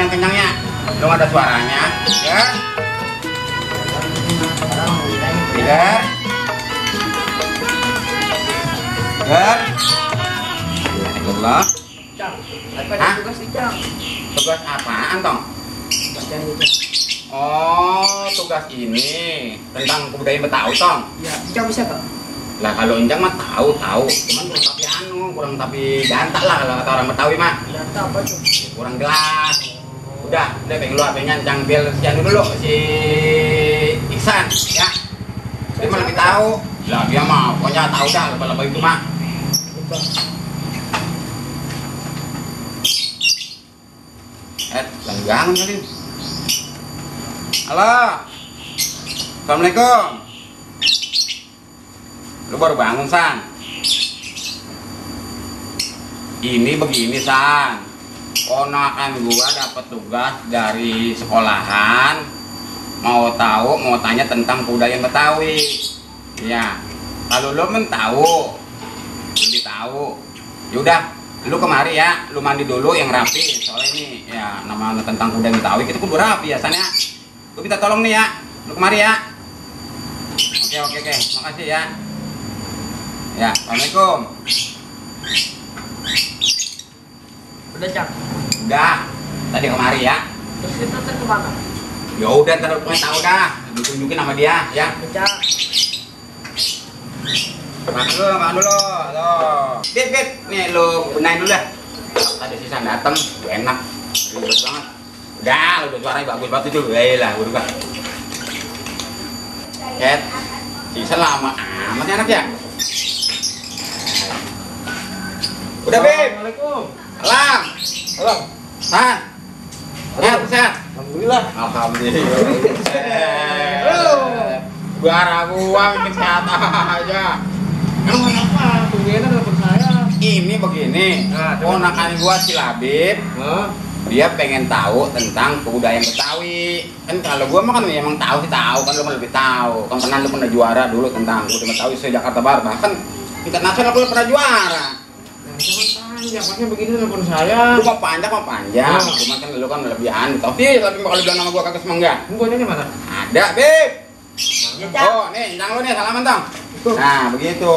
yang kencangnya. Belum ada suaranya. Ya. Ya. Ya. Allah. Cang, ada tugas nih, Cang. Tugas apaan, Tong? Baca ini, Cang. Oh, tugas ini tentang kebudayaan Betawi, Tong. Ya, Cang bisa, Kak? Lah kalau Injang mah tahu, cuman kurang tapi jantak lah kalau kata orang Betawi mah. Data apa tuh? Kurang jelas. Udah pengen lu HP-nya Cang Bill sian dulu si Iksan, ya. Dia mah lebih tahu. Lah dia mah pokoknya tahu dah lepas-lepas itu mah. Langgangan kali. Halo. Assalamualaikum. Lu baru bangun, San? Ini begini, San. Ponakan gua dapat tugas dari sekolahan. Mau tanya tentang kebudayaan Betawi. Ya. Kalau lu men tahu, lebih tahu. Yaudah, lu kemari ya, lu mandi dulu yang rapi. Soalnya ini ya nama tentang kebudayaan Betawi kita kudu rapi ya, San ya. Gua minta tolong nih ya. Lu kemari ya. Oke. Makasih ya. Ya, assalamualaikum. Udah, Cang. Udah, tadi kemari ya. Terus kita kemana? Ya udah, ntar lu tahu dah. Ditunjukin sama dia, ya. Cang. Makan dulu. Tuh. Bip. Nih lu benain dulu dah. Tadi sisa dateng, enak. Ribet banget. Udah, lu udah suaranya bagus banget itu. Lah, gua juga. Ket. Sisa lama amat enak ya. Udah, Bip. Assalamualaikum. Salam. Salam. San. Sehat. Alhamdulillah. Alhamdulillah. Bara gua bikin sehat aja. Emang kenapa? Tungguin telepon saya. Ini begini. Nah, ponakan gua si Labib. Hah? Dia pengen tahu tentang kebudayaan Betawi. Kan kalau gua mah kan emang tahu kan lu mah lebih tahu. Kan pernah lu pernah juara dulu tentang kebudayaan Betawi se Jakarta Barat. Bahkan tingkat nasional lu pernah juara. Panjang, makanya begini telepon saya. Lu mau panjang. Cuman kan lu kan lebih tapi kalau bilang nama gua kagak semangga. Bonyanya mana? Ada, Beb. Ya, Cang. Oh, nih, Cang lu nih, salaman, Tong. Nah, begitu.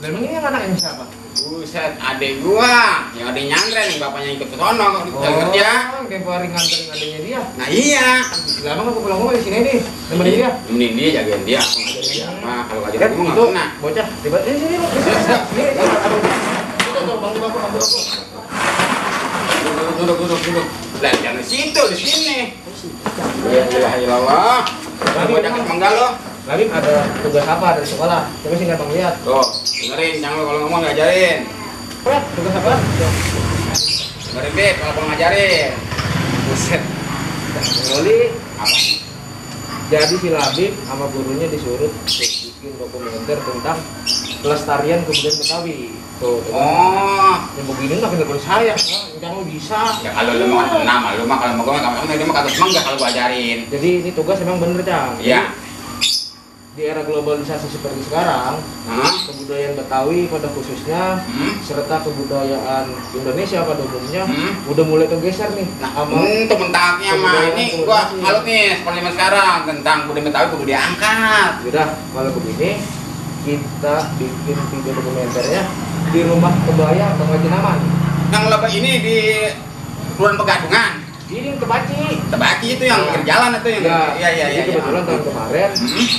Dan ini yang anaknya siapa? Buset, adek gua, yang adek nyandren, yang bapaknya ikut ke sono, kerja. Tempo hari nganterin adanya dia. Nah iya. Lama nggak pulang di sini nih, nemenin dia. Nemenin dia, jagain dia, aku ngajarin dia apa. Kalau ngajarin gua nggak pernah. Bocah, tiba sini sini. Duduk. Lah, jangan di situ, di sini. Ya ilah. Gua dapat mangga lo. Lagi ada tugas apa dari sekolah? Coba sini abang lihat. Tuh, dengerin, jangan lo kalau ngomong ngajarin. Tugas apa? Dengerin, Beb, kalau ngajarin. Buset. Loli, Apa? jadi si Labib sama gurunya disuruh bikin dokumenter tentang pelestarian kebudayaan Betawi. Tuh, Oh, yang begini nggak telepon saya, jangan bisa. ya kalau lu mah kan nama, lu mah kalau mau gua kamu dia mah kagak semangga kalau gua ajarin. Jadi ini tugas emang bener, Cang. Iya. Di era globalisasi seperti sekarang, Hah? kebudayaan Betawi pada khususnya serta kebudayaan Indonesia pada umumnya udah mulai kegeser nih. Nah, sama untuk mentaknya mah ini gua kalau nih seperti sekarang tentang budaya Betawi kudu diangkat. Udah, kalau begini kita bikin video dokumenternya di rumah kebaya Bang Haji Naman. Yang lebih ini di Kelurahan Pegadungan. Ini Tebaci. Tebaci itu yang pinggir jalan itu yang Iya. iya. Kebetulan tahun kemarin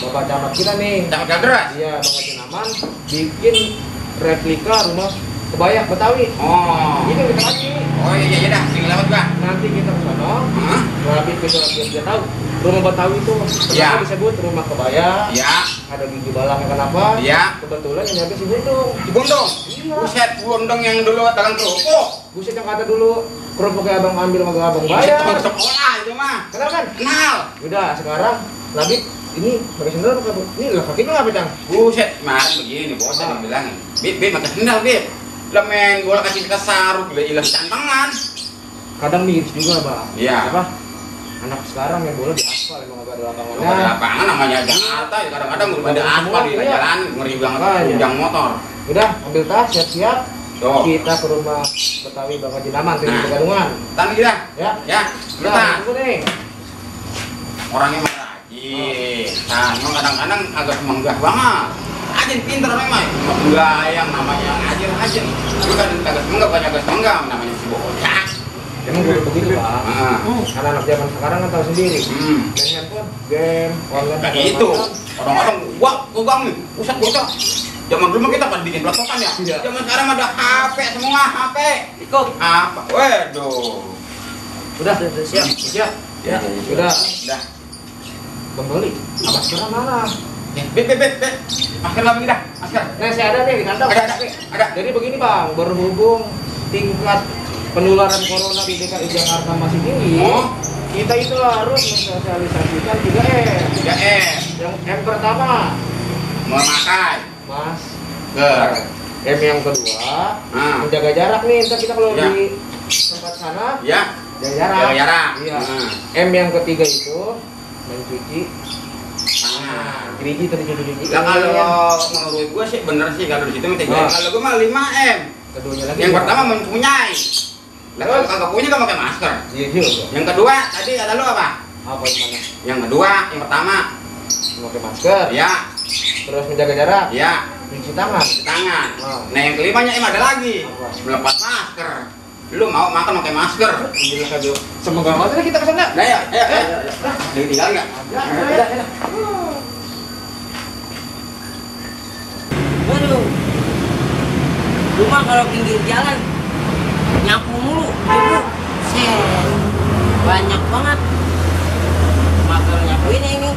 Bapak Camat kita nih, Camat Kalderas. iya Bang Haji Naman bikin replika rumah kebaya Betawi. Oh. Itu di Tebaci. Oh iya dah, sini lewat gua. Nanti kita ke sana, Hah? lebih dia tahu rumah Betawi itu Iya. kenapa disebut rumah kebaya. Iya. Ada gigi balangnya kenapa? Iya. Kebetulan yang nyampe si Buntung. Di Bondong. Iya. Buset, Bondong yang dulu dagang kerupuk. Buset yang kata dulu kerupuknya abang ambil sama abang Buset, bayar. teman sekolah itu mah. Kenapa kan? Kenal. Udah sekarang lagi ini pakai sendal apa bu? Ini lah kakinya apa Cang? Buset, kemarin begini bos yang bilang, Bib pakai sendal, Bib. Lemen gua kasih ke sarung, gila ilang cantengan. Kadang miris juga bang. Iya. Apa? Anak sekarang yang bola di aspal emang agak ada lapangannya. Kalau ada lapangan namanya Jakarta, ya kadang-kadang belum ada aspal di Iya. jalan, ngeri banget Makanya. ujang motor. Udah ambil tas siap-siap. Tuh. Kita ke rumah Betawi Bang Haji Daman di Pegadungan. Tadi kita. Ya. Ya. Kita. Tunggu nih. Orangnya mah rajin. Nah, memang kadang-kadang agak menggah banget. Rajin pinter orangnya mah. Enggak yang namanya rajin. Itu kan agak menggah, banyak agak menggah namanya si bocah. Emang gue begitu Bang. Karena anak zaman sekarang kan tahu sendiri. Main handphone, game, online. Kayak itu. Orang-orang gua nih. Pusat bocah. Zaman dulu mah kita pada bikin pelotokan ya. Iya. Zaman sekarang ada HP semua, HP. Ikut. Apa? Waduh. Udah, siap. Siap. Ya, Udah. Udah. Kembali. Apa sekarang mana? Bet. Masker lagi dah. Masker. Nah, saya ada nih di kantong. Ada. Jadi begini Bang, berhubung tingkat penularan corona di DKI Jakarta masih tinggi, kita itu harus mensosialisasikan 3M. 3M. Yang M pertama, Memakai masker. M yang kedua, Nah. menjaga jarak nih. Ntar kita kalau Ya. di tempat sana, Ya. jaga jarak. Jaga jarak. Iya. Nah. M yang ketiga itu mencuci Tangan. gerigi tadi cuci. Lah kalau menurut gua sih bener sih kalau di situ minta Ah. Kalau gua mah 5M. Keduanya lagi. Yang pertama mempunyai. Lah kalau kagak punya kan pakai masker. Iya juga. Yang kedua tadi kata lu apa? Apa yang mana? Yang kedua, yang pertama Pakai masker. ya, Terus menjaga jarak. ya, Cuci tangan. cuci tangan. Ah. Nah yang kelimanya ada lagi. Apa? Melepas masker. Lu mau makan pakai masker. Iya kado. Semoga aja kita kesana. Nah ya, ayo. Tinggal nggak? Ya. Waduh, rumah kalau pinggir jalan nyapu mulu, set, banyak banget. Masker nyapuin ini.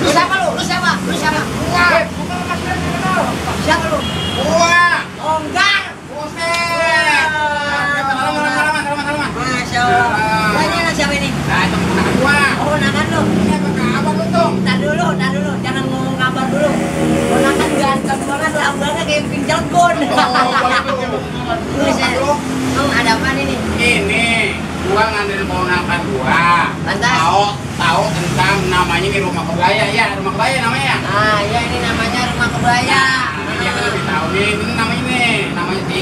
Lu siapa lu? Lu siapa? Lu siapa? Siapa lu? Wah, Oh enggak. buset. Salaman. Masya Allah. Ini anak siapa ini? Nah, itu keponakan gua. Oh, ponakan lu. Ini apa kabar lu tuh? Tar dulu. Jangan ngomong kabar dulu. Ponakan ganteng banget, lambangnya kayak Pink Cilegon. Buset. Emang ada apa ini? Ini gua nganterin ponakan gua. Lantas? Tahu tentang namanya ini rumah kebaya ya, rumah kebaya namanya. Ah, ya ini namanya rumah kebaya. Ini dia kan lebih tahu nih, ini namanya si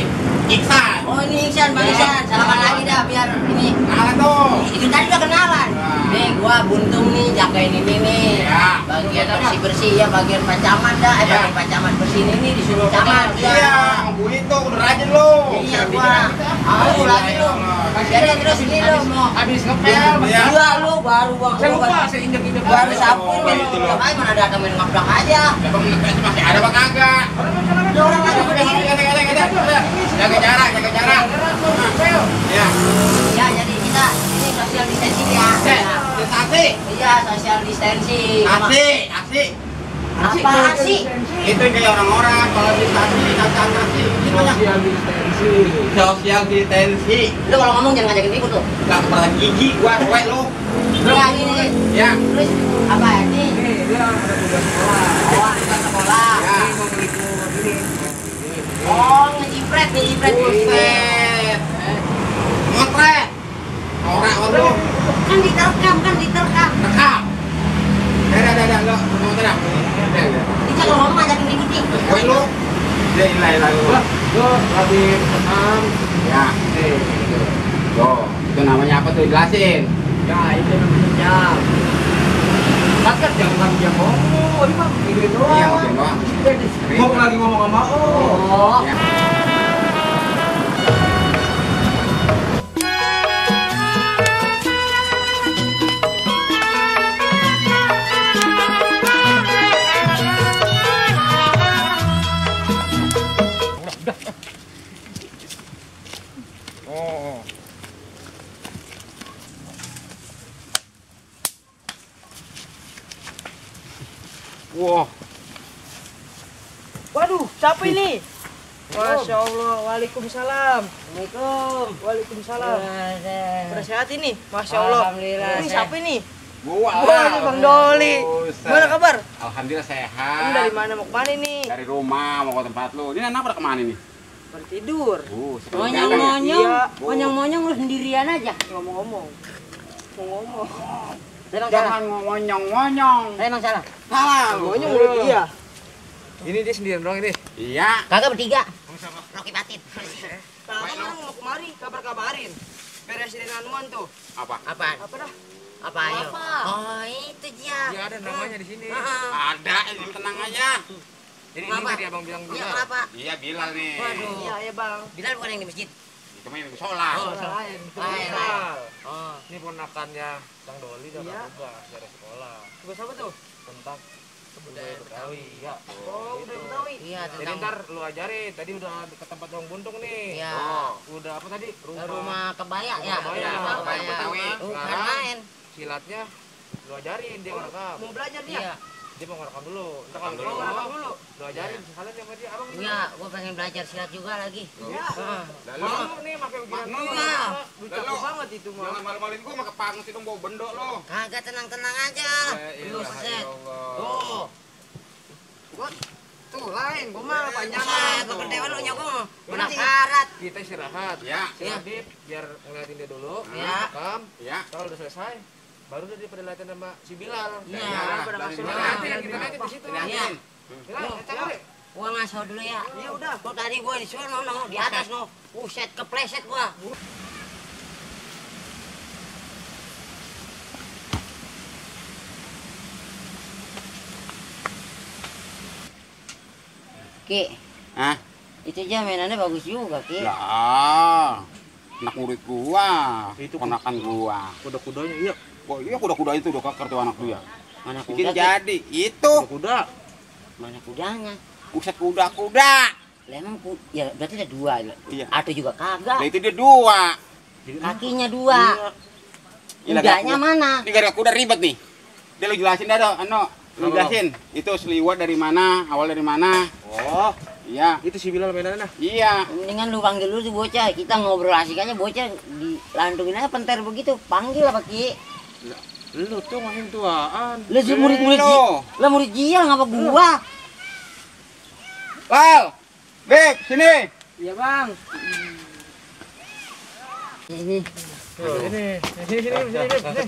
Iksan. Oh ini Iksan, Bang Iksan. Salaman lagi dah biar ini. Nah tuh. Itu tadi udah kenalan. Nah. Nih gua buntung nih jagain ini nih. Ya. Bagian bersih ya, bagian Pak Camat dah. Ya. Bagian Pak Camat bersih ini disuruh Camat. Iya, Bu itu udah rajin lu. Iya gua. Mau lagi lu. Jadi terus ini lu mau Habis ngepel. Iya. Iya lu baru bang. Saya lupa, saya injek-injek. Baru sapu Oh, ini itu lu. loh. Makanya mana ada temen ngeplak aja. Ya bang, itu masih ada apa kagak? Ada orang lagi berdiri. Jaga jarak. Ya. Ya jadi kita ini social distancing ya. Asik. Iya social distancing. Asik. Apa sih? Itu kayak orang-orang kalau distancing, asik. Itu banyak. Social distancing. Social distancing. Lu kalau ngomong jangan ngajakin ribut tuh. Gak pernah gigi gua, kowe lu. Nah gini. Ya. Terus apa ini? Nih, dia ada tugas sekolah. Oh, kita sekolah. Ya. Ini mau meliput ini. Oh, ngejipret. Buset. Motret. Ora lu. Kan diterkam. Rekam. Dah, lu mau tidak? Kita kalau ngomong ngajakin ribut nih. Kowe lu. Lah lu. Lo lagi senam. Ya. Nih. Tuh, itu namanya apa tuh jelasin. Ya, itu namanya jam. Kan jangan jam ngomong. Ini mah gitu doang. Iya, ngomong doang. Mau lagi ngomong sama Oh. Ya. Oh. Wah. Waduh, siapa ini? Assalamualaikum. Masya Allah, waalaikumsalam. Assalamualaikum. Waalaikumsalam. Udah Udah sehat ini? Masya Allah. Alhamdulillah, Ini sehat. siapa ini? Gua Wah, ini Bang Doli. Buset. Gimana kabar? Alhamdulillah Kamu sehat. dari mana mau kemana nih? Dari rumah mau ke tempat lu. Ini anak pada kemana nih? Bertidur. Seperti apa ya? Monyong-monyong, Iya. monyong-monyong lu sendirian aja. Ngomong-ngomong. Mau ngomong. Emang salah. Jangan ngomong-ngomong. Emang salah. Salah lu. Ngomong udah dia. Ini dia sendirian doang ini. Iya. Kagak bertiga. Rocky Batin. Kalau mau kemari, kabar-kabarin. Beresin anuan tuh. Apa? Apaan? Apa dah? Apa ayo? Oh, itu dia. Ya ada namanya di sini. Ada, ini tenang aja. Jadi ini Kenapa? tadi abang bilang Iya, juga. kenapa? Iya, Bilal nih. Waduh. Iya, ya bang. Bilal bukan yang di masjid. Itu mah yang sholat. Oh, lain. Lain. Oh. Ini ponakannya Bang Doli udah Iya. tugas dari sekolah Tugas apa tuh? tentang budaya Betawi. Ya. Oh, udah Betawi. Iya, Jadi tentang ntar lu ajarin. Tadi udah ke tempat Bang Buntung nih. Iya. Udah apa tadi? rumah kebaya ya. Kebaya. Rumah Kebaya Betawi. Bukan Sekarang main. silatnya lu ajarin dia ngerekam. Mau belajar dia? Iya. Dia mau ngerekam dulu. Ntar kalau Ngerekam dulu Ngerekam dulu. lu ajarin sekalian sama dia. Abang Iya, gua pengen belajar silat juga lagi. Iya. Lalu Lu nih pakai beginian Maknu. doang. Iya. Lu cakep banget itu mah. jangan malu-maluin gua, mah kepangus itu bawa bendo lo. Kagak tenang-tenang aja. Lu set. Oh. Gua tuh lain, gua mah Buset, panjangan. gua berdewan lu nyogo. Penasaran. Kita istirahat. Ya. Iya. Adip biar ngeliatin dia dulu. Iya. Rekam. Ya. Kalau udah selesai, baru udah dia pada latihan sama si Bilal. Iya. pada Dari masuk mana? latihan. Nanti kita liatin di situ. Iya. Bilal, cakap deh. Gua ngaso dulu ya. Iya udah. Kok tadi gua di sono no, di atas no. Buset, kepleset gua. Ki, Hah? itu aja mainannya bagus juga, Ki. Lah. Anak murid gua. Itu Ponakan gua. Kuda-kudanya, iya. Oh iya, kuda-kuda itu udah keker tuh anak dia. Mana Bikin kuda? Ki? jadi. Itu. Kuda. Mana kudanya? Buset kuda-kuda. Lah emang ya berarti ada dua. Iya. Atau juga Lah kagak. itu dia dua. Kakinya dua. Gila, Kudanya gak- mana? Ini gara kuda ribet nih. Dia lu jelasin dah dong, lu Apa, jelasin. Itu seliwat dari mana, awal dari mana. Oh, Iya. itu si Bilal mainannya nah. Iya. Mendingan lu panggil dulu tuh bocah. Kita ngobrol asik aja bocah dilandungin aja penter begitu. Panggil apa Ki? Lu tuh main tuaan. Lu murid-murid Lu. Lah murid Jial ngapa gua? Lal. Beb, sini. Iya bang. Ini. Sini, sini.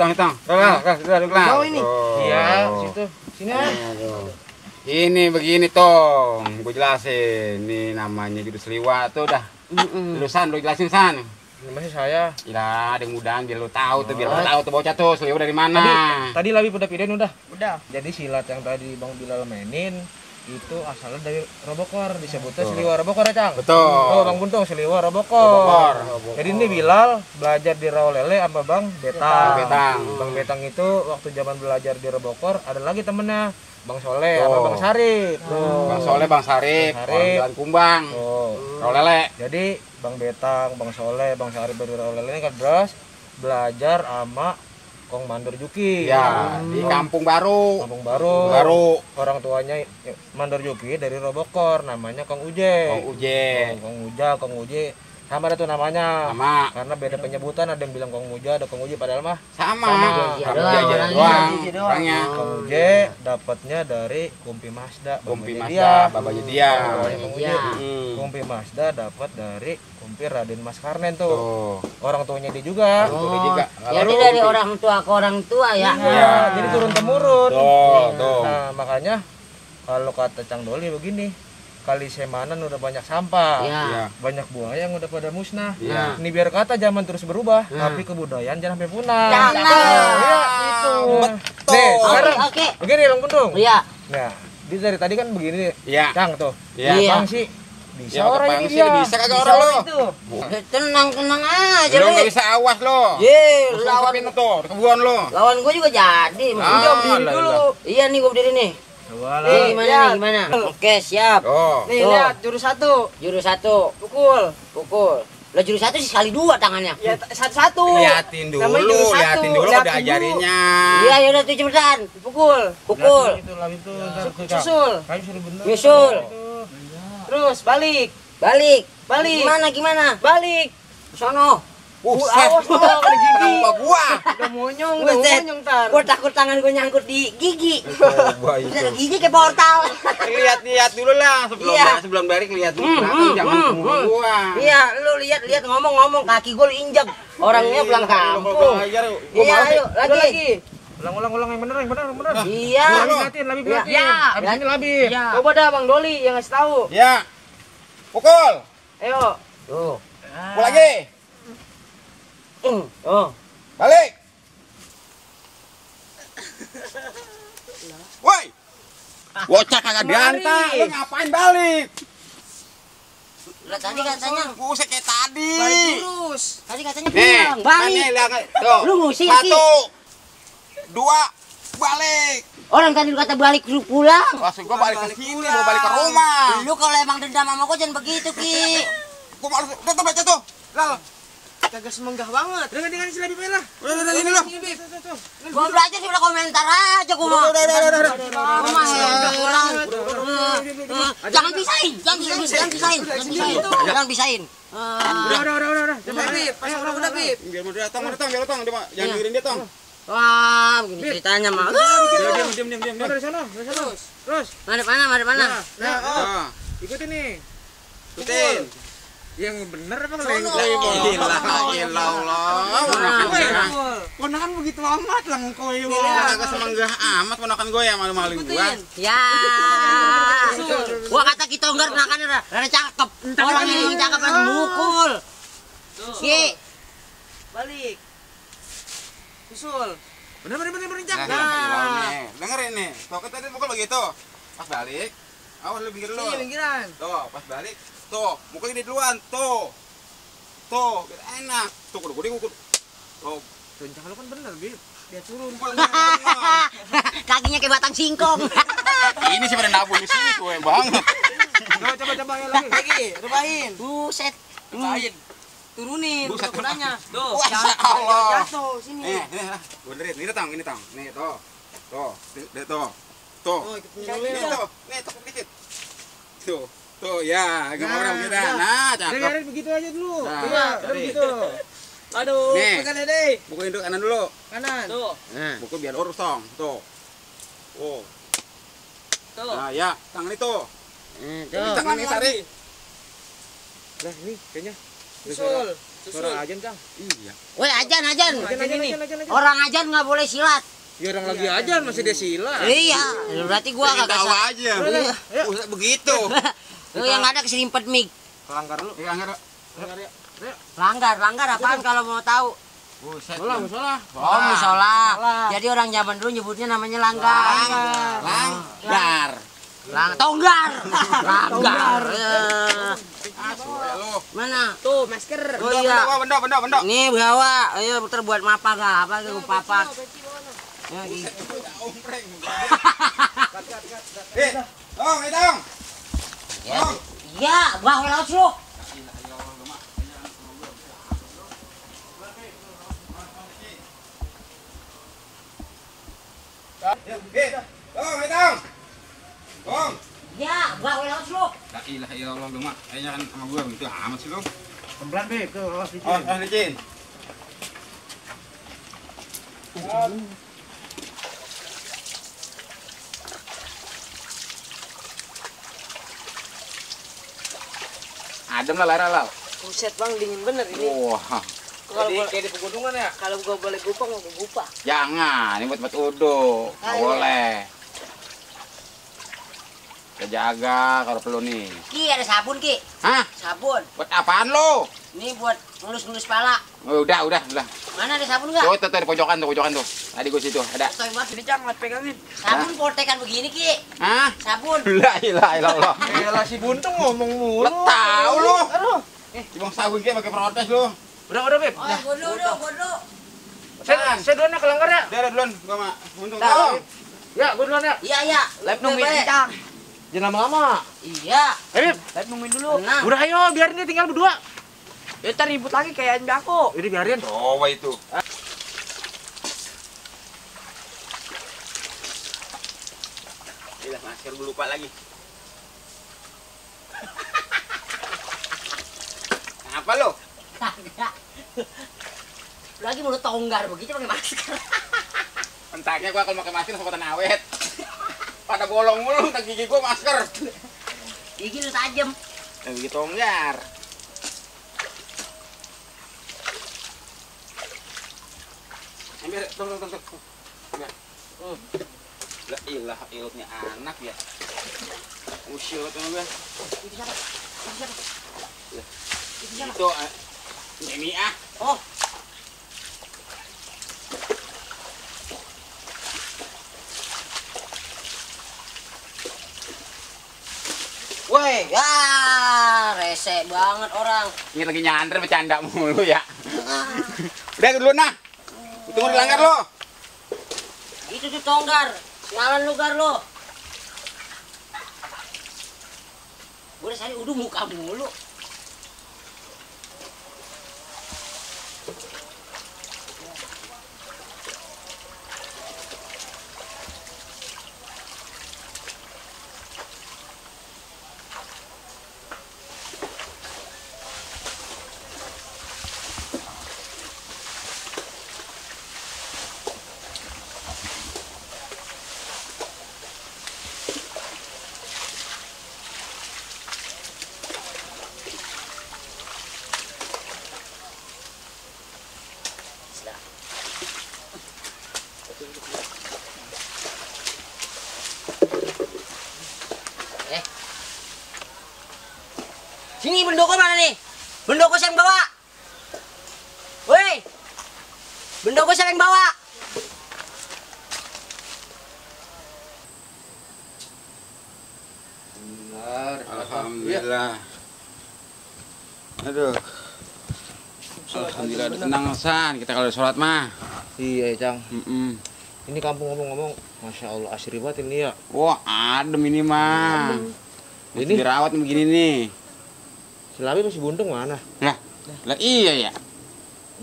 Hitung. Sudah duduk lah. Jauh ini. Iya, situ. Sini. Aduh. Ini begini toh, gue jelasin. Ini namanya judul seliwat tuh dah. Lu San, lu jelasin San. Ini masih saya. Ya, ada yang mudahan biar lu tahu tuh, biar lu tahu tuh bocah tuh seliwat dari mana. Tadi Lawi udah pidain udah. Udah. Jadi silat yang tadi Bang Bilal mainin itu asalnya dari Robokor, disebutnya Seliwa Robokor ya, Cang? Betul. Oh, Bang Buntung Seliwa Robokor. Robokor. Jadi ini Bilal belajar di Rawalele sama Bang Betang. Betang. Bang Betang itu waktu zaman belajar di Robokor ada lagi temennya Bang Soleh sama Bang Sarip. Tuh. Bang Soleh, Bang Sarip, Bang orang Sarip. Jalan Kumbang, Tuh. Rolele. Jadi Bang Betang, Bang Soleh, Bang Sarip dari Rawalele ini kan belajar sama Kong Mandor Juki. Ya, di Kampung Baru. Kampung Baru. Baru. Orang tuanya Mandor Juki dari Robokor, namanya Kong Uje. Kong Uje. Kong Uje. Sama ada tuh namanya. Sama. Karena beda penyebutan, ada yang bilang Kong Uja, ada Kong Uji, padahal mah Sama. Sama. Sama Doang, dia orangnya. doang. Orangnya. Kong Uje dapatnya dari Kumpi Masda. Kumpi bapaknya Masda, babanya dia. Bapaknya Kong Uje. Iya. Kumpi Masda dapat dari Kumpi Raden Mas Karnen tuh. Tuh. Orang tuanya dia juga. Orang tuanya juga. Jadi dari orang tua ke orang tua ya. Iya, jadi turun temurun. Tuh, tuh. Nah, makanya kalau kata Cang Doli begini, kali Semanan udah banyak sampah. Iya. Iya. Banyak buaya yang udah pada musnah. Iya. Ini biar kata zaman terus berubah, Nah. tapi kebudayaan jangan sampai punah. Jangan. Iya, itu. Betul. Nih, Oke, sekarang oke. begini Bang Buntung. Iya. Nah, dia dari tadi kan begini, Iya. Cang tuh. Iya. Iya. Bang sih bisa Ya, orang kepang ini sih, dia. bisa kagak orang lo? itu. Tenang aja Lu lu. nggak bisa awas lo. Ye, Lu lawan lawan tuh, kebuan lo. lawan gua juga jadi. Ah, Udah berdiri lah, dulu. lah. Iya nih gua berdiri nih. Walah. Nih gimana lihat. nih gimana? Oke, siap. Oh. Nih Tuh. lihat jurus 1. Jurus 1, Pukul. pukul. Lah jurus 1 sih sekali 2 tangannya. Ya satu-satu. Liatin dulu, Namanya jurus satu. liatin dulu Liatin udah dulu. ajarinya. Iya, ya udah tuh cepetan. Pukul. Pukul. Itu lawan itu ntar tuh, Cang. Susul. Kayu suruh bener. Nyusul. Terus balik. Balik. Balik. Gimana gimana? Balik. Sono. Buset. Awas lo, kena gigi. Lupa gua. Udah monyong, Buset. ntar. Gue takut tangan gue nyangkut di gigi. Coba Buset, gigi kayak portal. Lihat dulu lah Iya. sebelum balik lihat dulu. Belakang jangan ketemu gua. Iya, lu lihat ngomong kaki gue lu injek. Orangnya pulang kampung. Iya, ayo lagi. Ulang yang bener. Iya. Labib. Iya. Abis ini labib. Iya. Coba dah Bang Doli yang ngasih tahu. Ya. Pukul. Ayo. Tuh. Pukul lagi. Oh. Balik. Woi. Bocah kagak diantar, lu ngapain balik? Lah tadi katanya Buset kayak tadi. Balik terus. Tadi katanya Nih, pulang. Balik. Tuh. Lu ngusir, Ki. 1 2 balik. Orang tadi lu kata balik lu pulang. Maksud gua balik ke sini, mau balik ke rumah. Lu kalau emang dendam sama gua jangan begitu, Ki. Gua malu tuh baca tuh. Lal. Kagak semenggah banget. Dengan si labib lah. Udah ini lu. Gua belajar sih udah komentar aja gua mah. Udah. Gua mah heran. Jangan pisahin. Jangan pisahin. Udah. Udah, Bib. Pas orang udah, Bib. Biar mau datang. Jangan dengerin dia, Tong. Wah, begini ceritanya mah. Diam. Dari sana. Terus. Mana? Nah, Ikutin nih. ikutin. Yang bener apa Gila Allah. Ponakan begitu amat lah engkau ya. Kagak semenggah amat ponakan gue yang malu-maluin gua. Ya. Gua kata kita enggak nakan rada cakep. Orang yang cakep langsung mukul. Ki. Balik. Susul. Bener. Nah, dengerin nih. Tuh kan tadi pukul begitu. Pas balik. Awas lu pinggir lu. Iya, pinggiran. Tuh, pas balik. Tuh, mukul ini duluan. Tuh, biar enak. Tuh, kudu. Tuh, Rencana lu kan bener, Bib. Dia turun. Kakinya kayak batang singkong. Ini sih pada nabung di sini gue banget. Coba ya lagi. Lagi, rebahin. Buset. Rebahin. Turunin Buset. kudanya. Tuh, Wah, jangan Allah. jatuh sini. Nih, benerin. Ini tang. Nih, tuh. Tuh. Oh, ikut Ini nungguin. tuh. Nih, tekuk dikit. Tuh, ya, agak orang kita. Nah, cakep. Dengerin begitu aja dulu. Nah, Iya, tadi. begitu. Aduh, Nih. pegang deh. Pukulin dulu kanan dulu. Kanan. Tuh, Nah, pukul biar lurus, Tong. Tuh. Oh. tuh. Nah, ya, tangan itu. Jadi Tuh. tangan ini tarik. Lah, ini kayaknya. Susul. Suara ajan, Kang. Iya. Woi, ajan. Ajan. Orang ajan nggak boleh silat. Ya orang lagi ajan masih dia sila. Iya, berarti gua Pengen kagak tahu salah. aja. Iya. Buset begitu. Lu yang ada keserimpet mic. Langgar lu. Iya, enggak. Langgar apaan kalau mau tahu? Buset. Musola. Oh, musola. Jadi orang zaman dulu nyebutnya namanya langgar. Langgar. Tonggar. Langgar. Lu. Mana? Tuh, masker. Oh iya. Benda. Nih bawa, ayo putar buat mapak lah, apa tuh papak. Ya, gitu. Ompreng. Tong, Tong. Ya, bawa laut lu. Tong. Ya, bawa laut lu. La ilaha illallah lu mak. Kayaknya kan sama gua begitu amat sih lu. Pelan, Bib. Tuh, awas dikit. Oh, licin. Adem lah lara lah. Buset, Bang, dingin bener ini. Wah, Kalau gua Kayak di pegunungan ya. kalau gua boleh gupang, gua gupa. jangan. Ini buat uduk. Nggak boleh. Kita jaga kalau perlu nih. Ki, ada sabun, Ki. Hah? Sabun. Buat apaan lo? Ini buat ngelus-ngelus pala. Oh, udah. Mana ada sabun enggak? Tuh, di pojokan tuh. Tadi gua situ ada. Toy banget. Ini jangan pegangin. Sabun potekan begini, Ki. Hah? Sabun. La ilaha illallah. Elah si Buntung ngomong mulu. Lo tahu lo? Aduh. Cuma sabun kayak pakai protes lo. Udah, Bib. Oh, bodoh. Saya duluan ya ke langgar ya. Udah duluan gua mah. Untung Dah, tahu. Ya, gua duluan ya. Iya. Live Udah, nungguin Be. kita. Jangan lama-lama. Iya. Bib. Live nungguin dulu. Tenang. Udah ayo, biarin dia tinggal berdua. Ya ntar ribut lagi kayak anjing aku. Jadi biarin. Coba itu. Gila, masker gue lupa lagi. Apa lo? Kagak. Lagi mulut tonggar begitu pakai masker. Entaknya gua kalau pakai masker sama awet. Pada bolong mulu entak gigi gua masker. Gigi lu tajam. Gigi tonggar. Ambil, tunggu. La ilaha illallah anak ya. Usil tuh gua. Itu siapa? Itu ini ah. Oh. Woi, ya rese banget orang. Ini lagi nyandar bercanda mulu ya. Udah dulu nah. Tunggu dilanggar lo. Itu tuh tonggar. Sialan lu gar lo. Gue saya udah muka mulu. Sini bendoko mana nih? Bendoko siapa yang bawa? Woi, bendoko siapa yang bawa? Benar. Alhamdulillah. Aduh. Alhamdulillah tenang San, kita kalau sholat mah. Iya, Cang. Mm-mm. Ini kampung ngomong-ngomong, Masya Allah asri banget ini ya. Wah, adem ini mah. Ini Dirawat begini nih. si Labi masih buntung mana? Lah iya ya.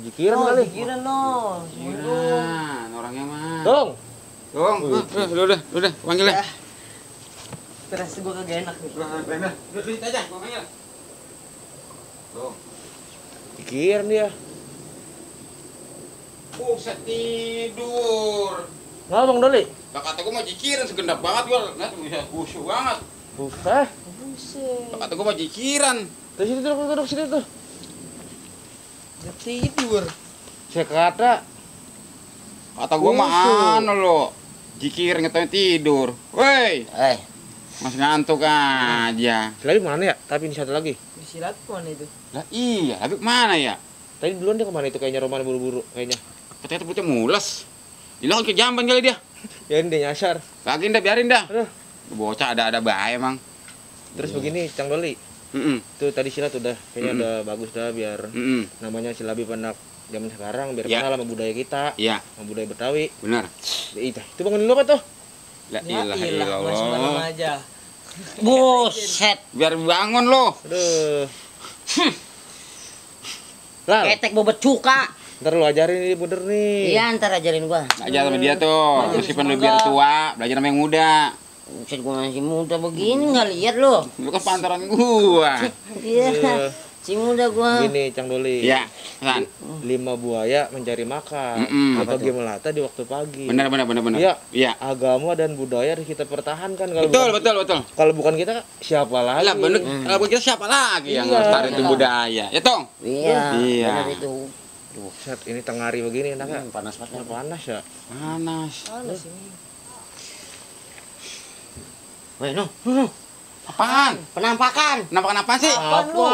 Jikiran kali. Jikiran no. Jikiran orangnya mah. Dong. Dong, udah, panggil ya. Terus gue kagak enak nih. Udah aja, gua panggil. Tuh. Jikiran dia. Buset tidur. Nggak Bang Doli? Lah kata gua mah jikiran segendap banget gua. Nah, bisa khusyuk banget. Bukan. Buset. Lah kata gua mah jikiran. Terus sini duduk sini tuh. Udah tidur. Saya kata Kata gua mah anu lo. Jikir ngetanya tidur. Woi, masih ngantuk aja. si Labi mana ya? Tapi ini satu lagi. Di silat mana itu? Lah iya, tapi kemana ya? Tadi duluan dia kemana itu kayaknya Roman buru-buru kayaknya. Katanya perutnya mules. Hilang ke jamban kali dia. Ya ini dia nyasar. Lagi dah, biarin dah. Aduh. Bocah ada bahaya emang. Terus begini Cang Doli. Tuh tadi silat udah kayaknya udah bagus dah biar namanya si Labi Penak zaman sekarang biar Ya. kenal sama budaya kita, Iya, sama budaya Betawi. benar. Itu bangunin lu apa tuh? La ilaha illallah. aja. Buset. Biar bangun lo. Aduh. Lal, Ketek bobot cuka. ntar lu ajarin ini bener nih. Iya, ntar ajarin gua. Belajar sama dia tuh. Meskipun lu biar tua, belajar sama yang muda. Buset, gua masih muda begini nggak lihat lo. Lu kan pantaran gua. Iya. Si muda gua. Gini Cang Doli. Iya, kan. 5 buaya mencari makan. Berbagi melata di waktu pagi. Benar. Iya. Iya. Agama dan budaya harus kita pertahankan kalau Betul. Kalau bukan kita siapa lagi? Lah bener, kalau kita siapa lagi yang Iya. lestari itu budaya? Ya Tong. Iya. Iya. Benar itu. Set, ini tengah hari begini enaknya. Panas banget. Panas ya. Panas. Panas ini. Weh, no. Apaan? Penampakan. Penampakan apa sih? Apaan lu?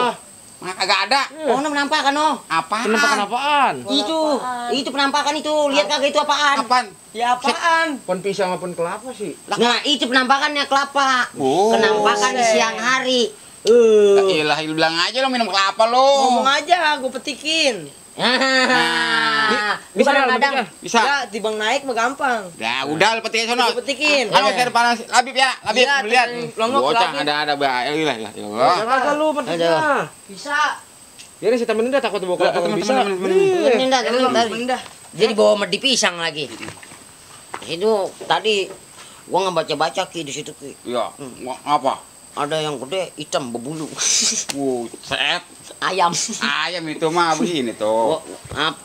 Maka kagak ada. Oh, penampakan no. Apaan? Penampakan apaan? Itu penampakan itu. Lihat kagak itu apaan? Apaan? Ya apaan? Pon pisang maupun kelapa sih. Nah, itu penampakannya kelapa. Oh. Penampakan di siang hari. La ilaha illallah, bilang aja lo minum kelapa lo. Ngomong aja, gue petikin. Bisa kadang-kadang. Bisa. Ya, tibang naik mah gampang. Ya udah lo petikin sono. Gue petikin. Ayo cari panas Labib ya, Labib Iya, lihat. longok Bocah Labib. ada bahaya lah ya Ya Allah. kagak lu pentingnya. Bisa. Ya ini si temenin dah takut buka kalau bisa. Temen. Ini dah, temen dah. Dah. Jadi bawa medi pisang lagi. Di situ tadi gua ngebaca-baca Ki di situ Ki. Iya, apa? ada yang gede hitam berbulu. Buset. Ayam. Ayam itu mah begini tuh.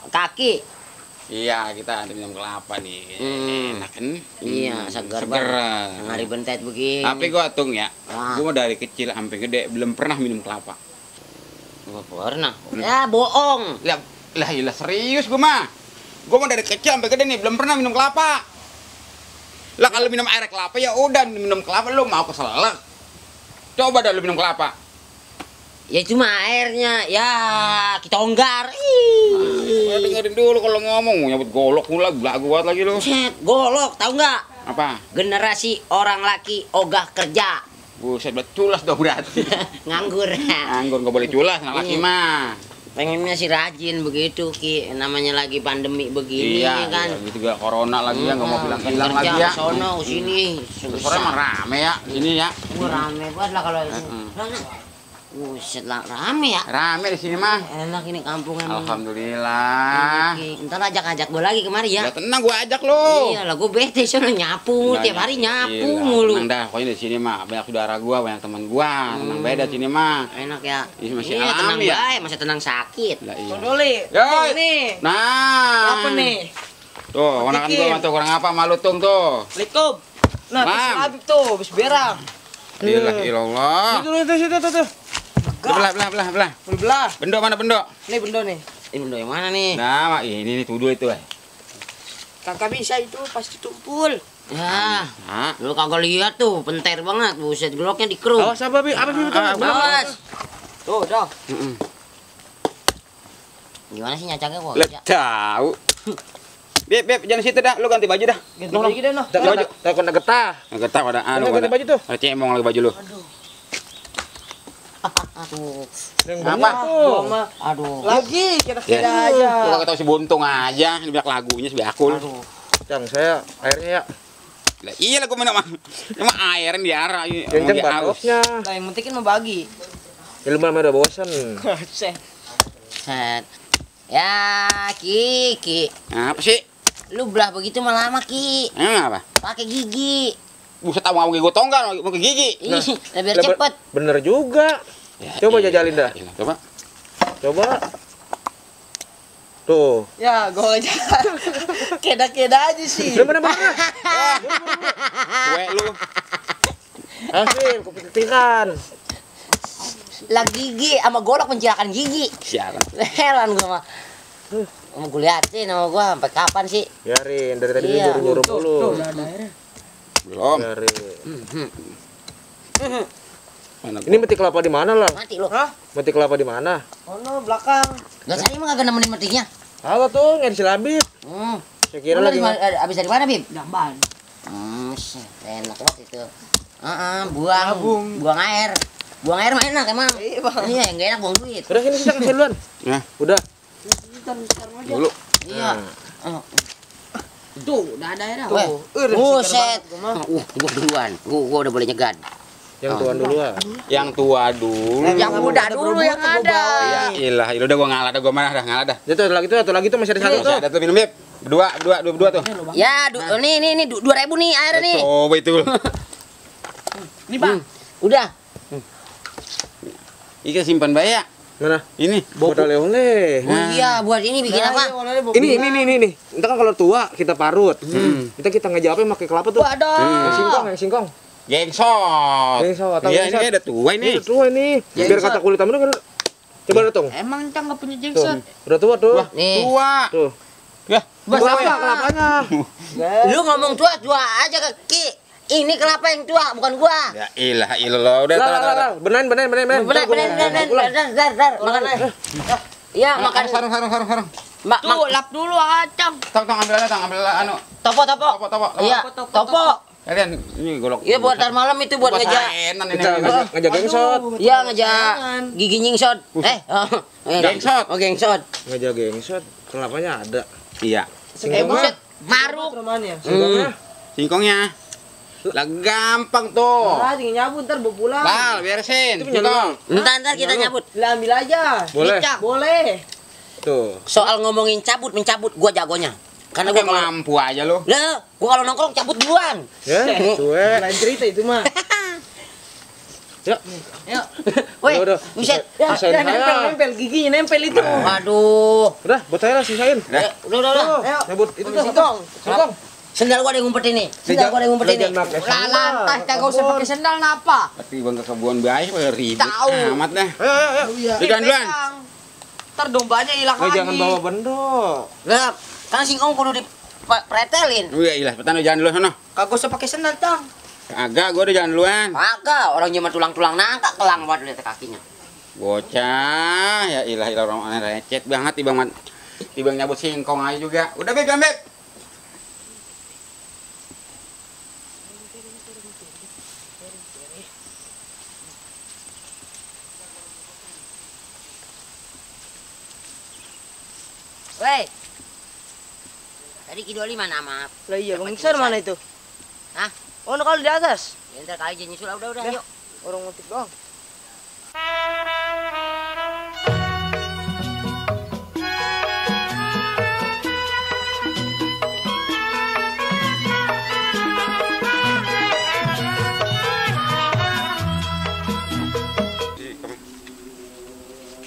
Kaki. Iya, kita minum kelapa nih. Enak kan? Iya, segar Seger. banget. Ngari bentet begini. Tapi gua atung ya. Ah. Gua dari kecil sampai gede belum pernah minum kelapa. Gak pernah. Ya bohong. Lah serius gua mah. Gua mah dari kecil sampai gede nih belum pernah minum kelapa. Lah kalau minum air kelapa ya udah minum kelapa lu mau keselak. Coba dah lu minum kelapa. Ya cuma airnya, ya kita onggar. Dengerin dulu kalau ngomong nyebut golok pula belagu buat lagi lu. Buset, golok, tahu nggak? Apa? Generasi orang laki ogah kerja. Buset, culas dong berarti. Nganggur. Anggur nggak boleh culas, anak laki mah. Pengennya sih rajin begitu Ki, namanya lagi pandemi begini Iya, kan. iya, gitu juga corona lagi ya, nggak mau bilang lagi ya. Sono sini. Sore emang rame ya, ini ya. Rame banget lah kalau itu. Buset lah, rame ya. Rame di sini mah. Enak ini kampung emang. Alhamdulillah. Ntar ajak gue lagi kemari ya. Ya tenang gua ajak lu. Iya lah, gue bete sono nyapu Nah, tiap hari nyapu iya, mulu. Tenang dah, pokoknya di sini mah banyak saudara gua, banyak teman gua. Tenang beda sini mah. Enak ya. Ini masih Iya, tenang alami ya. baik, masih tenang sakit. Lah iya. Doli. Yoi. Nih. Nah. Apa nih? Tuh, ponakan gua mah tuh kurang apa malu tung tuh. Assalamualaikum. Nah, Bang. terus Habib tuh, habis berang. Ilah. Itu. Belah. Belah. Bendo mana bendo? Nih bendo nih. Ini benda yang mana nih? Nah, ini tuh dulu itu. Kakak bisa itu pasti tumpul. Ya, Nah. lu kagak lihat tuh, penter banget. Buset, geloknya dikeruk. Awas apa Bi? Apa Bi? Awas. Tuh, dah. Gimana sih nyacangnya kok? Lah tahu. Beb, jangan situ dah, lu ganti baju dah. Ganti baju deh, noh. Ganti baju. Takut nak getah. Enggak tahu ada anu. Ganti baju tuh. Ada cemong lagi baju lu. Aduh. Yang Apa? banyak tuh. Mama. Aduh. Lagi kira-kira Ya. aja. Lu kagak tahu si buntung aja, banyak lagunya si Bakul. Aduh. Yang saya airnya ya. Lah iya lah gua minum emang air diarah. Yang bakoknya. Nah, yang penting kan mau bagi. Ya lu udah bosan. Set. Set. Ya, Ki. Apa sih? Lu belah begitu mah lama, Ki. Emang apa? Pakai gigi. Buset tahu mau gigi gua tonggal, mau ke gigi. Ih, biar cepet. Bener juga. Coba jajalin dah. Coba. Coba. Tuh. Ya, gua aja. Keda-keda aja sih. Bener. Kue lu. Asli, kepitiran. Lah gigi sama golok mencilakkan gigi. Siaran. Heran gua mah. Mau gue liatin sama gua sampai kapan sih? Biarin, dari tadi Iya. nyuruh mulu. Tuh, udah ada airnya. Belum. Biarin. Mana Ini meti kelapa di mana lah? Mati lu. Hah? Meti kelapa di mana? Oh no, belakang. Gak tadi mah kagak nemenin matinya. Apa tuh? Nggak silabit. Saya kira Lu lagi. abis dari mana, Bib? Jamban. Enak banget itu. Buang air. Buang air mah enak emang. Iya, Bang. Iya, yang gak enak buang duit. Udah sini kita kasih duluan. Ya, Udah. dulu. Iya. Tuh, udah ada airnya. Weh, buset. Gua mah. Gua duluan. Gua udah boleh nyegat. Yang tuan duluan. Yang tua dulu. Yang muda dulu yang ada. Ya ilah, udah gua ngalah dah, gua marah dah, ngalah dah. Itu satu lagi tuh masih ada satu tuh. Ada tuh minum, Beb. Berdua tuh. Ya, nih 2.000 nih air nih. Coba itu. Ini, Bang. Udah. Ikan simpan bayi ya. Mana? Ini. Botol oleh. Oh iya, buat ini bikin apa? Ini. Entar kan kalau tua kita parut. Kita ngejawabnya pakai kelapa tuh. Waduh. Yang singkong. Gengsot. Gengsot, atau Iya, ini gengsot. ada tua ini. Ini udah tua ini. Biar kata kulit tamu kan. Coba datang. Emang Cang nggak punya Tuh. jenggot? Udah tua tuh. Nih. Tua. Tuh. Ya. Kelapa, kelapanya. Lu ngomong tua aja ke Ki. Ini kelapa yang tua, bukan gua. Ya ilah. Udah Lah. Beneran. Bener. Dar. Makan. Iya, makan. Sarung. Tuh, lap dulu Acang. Tong ambil anu. Topo. Topo. Iya, topo. Kalian ini golok. Iya, buat ntar malam itu buat ngeja. Enan ini. Kita ngajak gengsot. Iya, ngeja gigi nyingsot. Gengsot. Oh, gengsot. Ngajak gengsot. Kelapanya ada. Iya. Buset, maruk. Temannya. Singkongnya. Singkongnya. Lah gampang tuh. Ah, tinggal nyabut ntar bawa pulang. Bal, beresin. Itu punya Singkong. Ntar kita nyabut. Lah ambil aja. Boleh. Dicak. Boleh. Tuh. Soal ngomongin mencabut, gua jagonya. Karena Kan gua kalau mampu aja lu. gua kalau nongkrong cabut duluan. Ya, tuh. Lain cerita itu mah. Ya. Ayo. Woi, Udah. buset. Ya, sisain saya. nempel, giginya nempel itu. Waduh. Udah, buat saya lah sisain. Udah. Ayo. Nyabut itu dah. Singkong. Singkong. Sendal gua ada yang ngumpet ini. Sendal gua ada yang ngumpet ini. Lah lantai kagak usah pakai sendal napa? Tapi bang ke kebun baik ribet Tahu. amat dah. Ayo. Ikan duluan. Ntar dombanya hilang lagi. Jangan bawa bendok. Lah, kan singkong kudu dipretelin. Oh iya ilah, petani jalan dulu sana. Kagak usah pakai sendal, Tang. Agak gua udah jalan duluan. Kagak, orang cuma tulang-tulang nangka kelang buat lihat kakinya. Bocah, ya ilah orang recet banget tibang nyabut singkong aja juga. Udah Beb, Beb. Woi. Tadi Kidoli mana maaf. Lah iya, besar mana itu? Hah? Oh, kalau di atas. Ya, ntar kali aja nyusul, udah, Ya. yuk. Orang motif doang.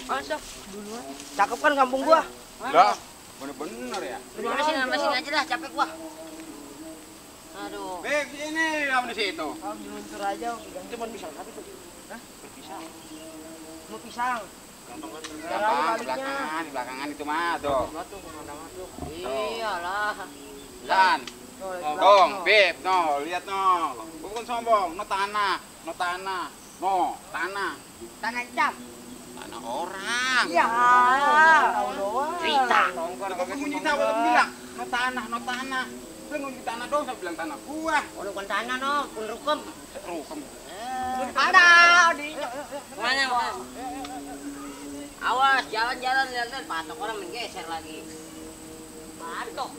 Masa? Duluan. Cakep kan kampung gua? Lah, bener-bener ya. Mana sini aja dah, capek gua. Aduh. Beb, sini kamu di situ. Oh, diluncur aja, cuma pisang tapi tuh. Hah? Pisang. Mau pisang. Gampang, di belakangan itu mah tuh. Iyalah. Dan, dong, Beb, no, lihat no. Bukan sombong, no tanah, no tanah. Tanah cap. Tanah orang. Ya. Tahu doang. Cerita. Kok kunci tahu udah bilang, no tanah. Lu nunjuk tanah dong, saya bilang tanah gua. Oh, bukan tanah, no, pun rukem. Rukem. Ada di. Mana? Awas, jalan-jalan lihat patok orang menggeser lagi. Patok.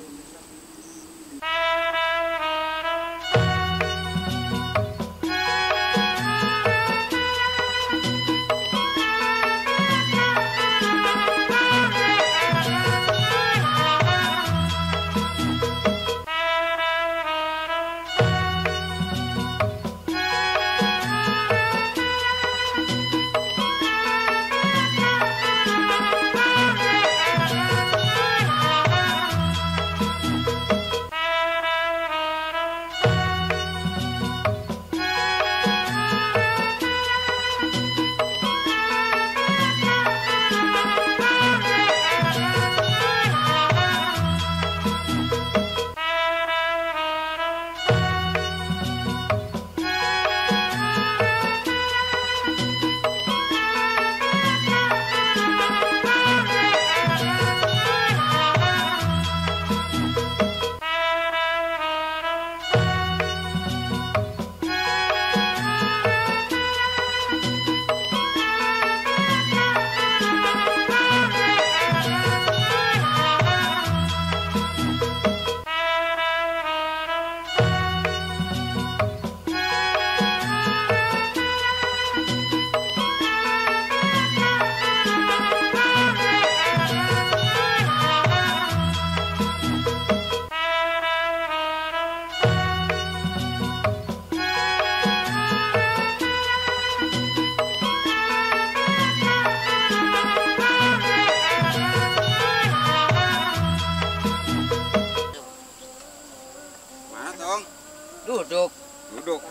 Duduk.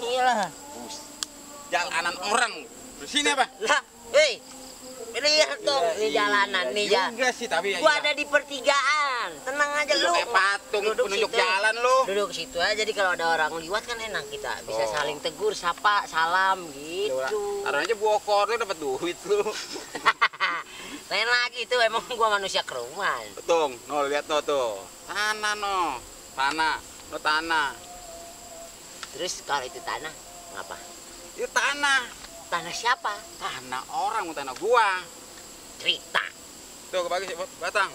Iyalah. Jalanan orang. Di sini apa? Lah, hei. Lihat dong, ini jalanan nih ya. Juga sih tapi Gua ada di pertigaan. Tenang aja lu. Kayak patung penunjuk situ. jalan lu. Duduk situ aja, jadi kalau ada orang liwat kan enak kita bisa saling tegur, sapa, salam gitu. Taruh aja bokor lu dapat duit lu. Lain lagi itu emang gua manusia keruman. Betul, no lihat no tuh. Tanah no. Tanah. Terus kalau itu tanah ngapa? Itu tanah. Tanah siapa? Tanah orang, tanah gua. Cerita. Tuh kebagi sih batang.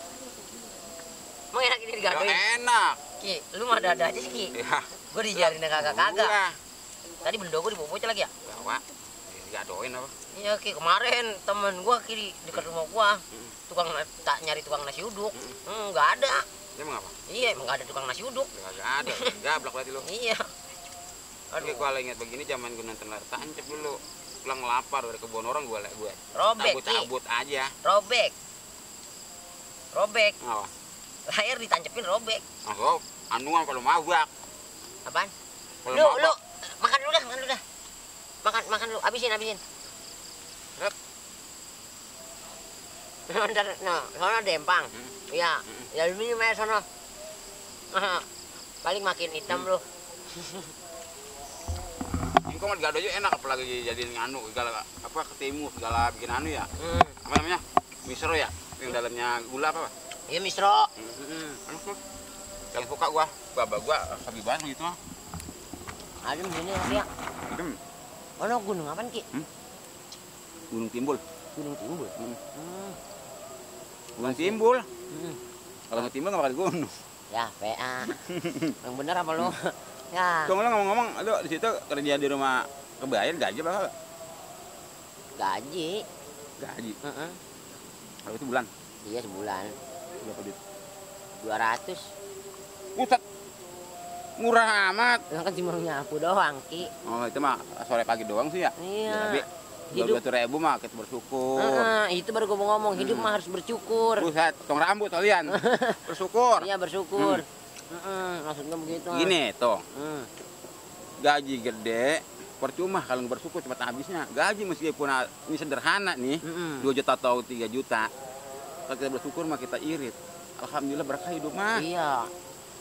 Emang enak ini digadoin? Enak. Ki, lu mah ada aja sih Ki. Ya. Gua dijalin kagak-kagak. Gua. Tadi bendo gua dibawa lagi ya? Bawa. Digadoin apa? Iya Ki, kemarin temen gua Ki di dekat rumah gua. Tukang tak nyari tukang nasi uduk. Nggak ada. Dia mau apa? Iya, emang nggak ada tukang nasi uduk. Enggak ada. Gablok berarti lu. Iya. Aduh, kalau ingat begini zaman gue nonton layar tancap dulu. Pulang lapar dari kebun orang gue Robek, cabut aja. Robek. Oh. Layar ditancepin robek. Oh, anuan kalau mabak. Apaan? Kalau Lu mabak. makan dulu dah. Makan lu, habisin. Rep. Ntar, sono dempang. Iya, ya minum aja sono. Paling makin hitam lu. Engkau mah gado aja enak apalagi jadiin anu segala apa ketimu segala bikin anu ya. Apa namanya? Misro ya, yang dalamnya gula apa? Iya, Mistro. Anu tuh. Yang suka gua sabi banget gitu mah. Adem sini ya. Adem. Ono gunung apaan, Ki? Gunung Timbul. Gunung Timbul. Gunung Timbul. Kalau nggak timbul nggak bakal gunung. Ya, PA. Yang bener apa lu? Ya. Tunggu lo ngomong-ngomong, lu di situ kerja di rumah kebayar gaji berapa? Gaji. Gaji. Kalau itu bulan. Iya, sebulan. Berapa duit? 200. Buset. Murah amat. Yang kan cuma nyapu doang, Ki. Oh, itu mah sore pagi doang sih ya? Iya. Hidup 200.000 mah kita bersyukur. Itu baru gue mau ngomong, hidup mah harus bersyukur. Buset, tong rambut kalian. Bersyukur. Iya, bersyukur. Maksudnya begitu. Gini, Tong. Gaji gede, percuma kalau nggak bersyukur cepat habisnya. Gaji meskipun ini sederhana nih, 2 juta atau 3 juta. Kalau kita bersyukur mah kita irit. Alhamdulillah berkah hidup mah. Iya.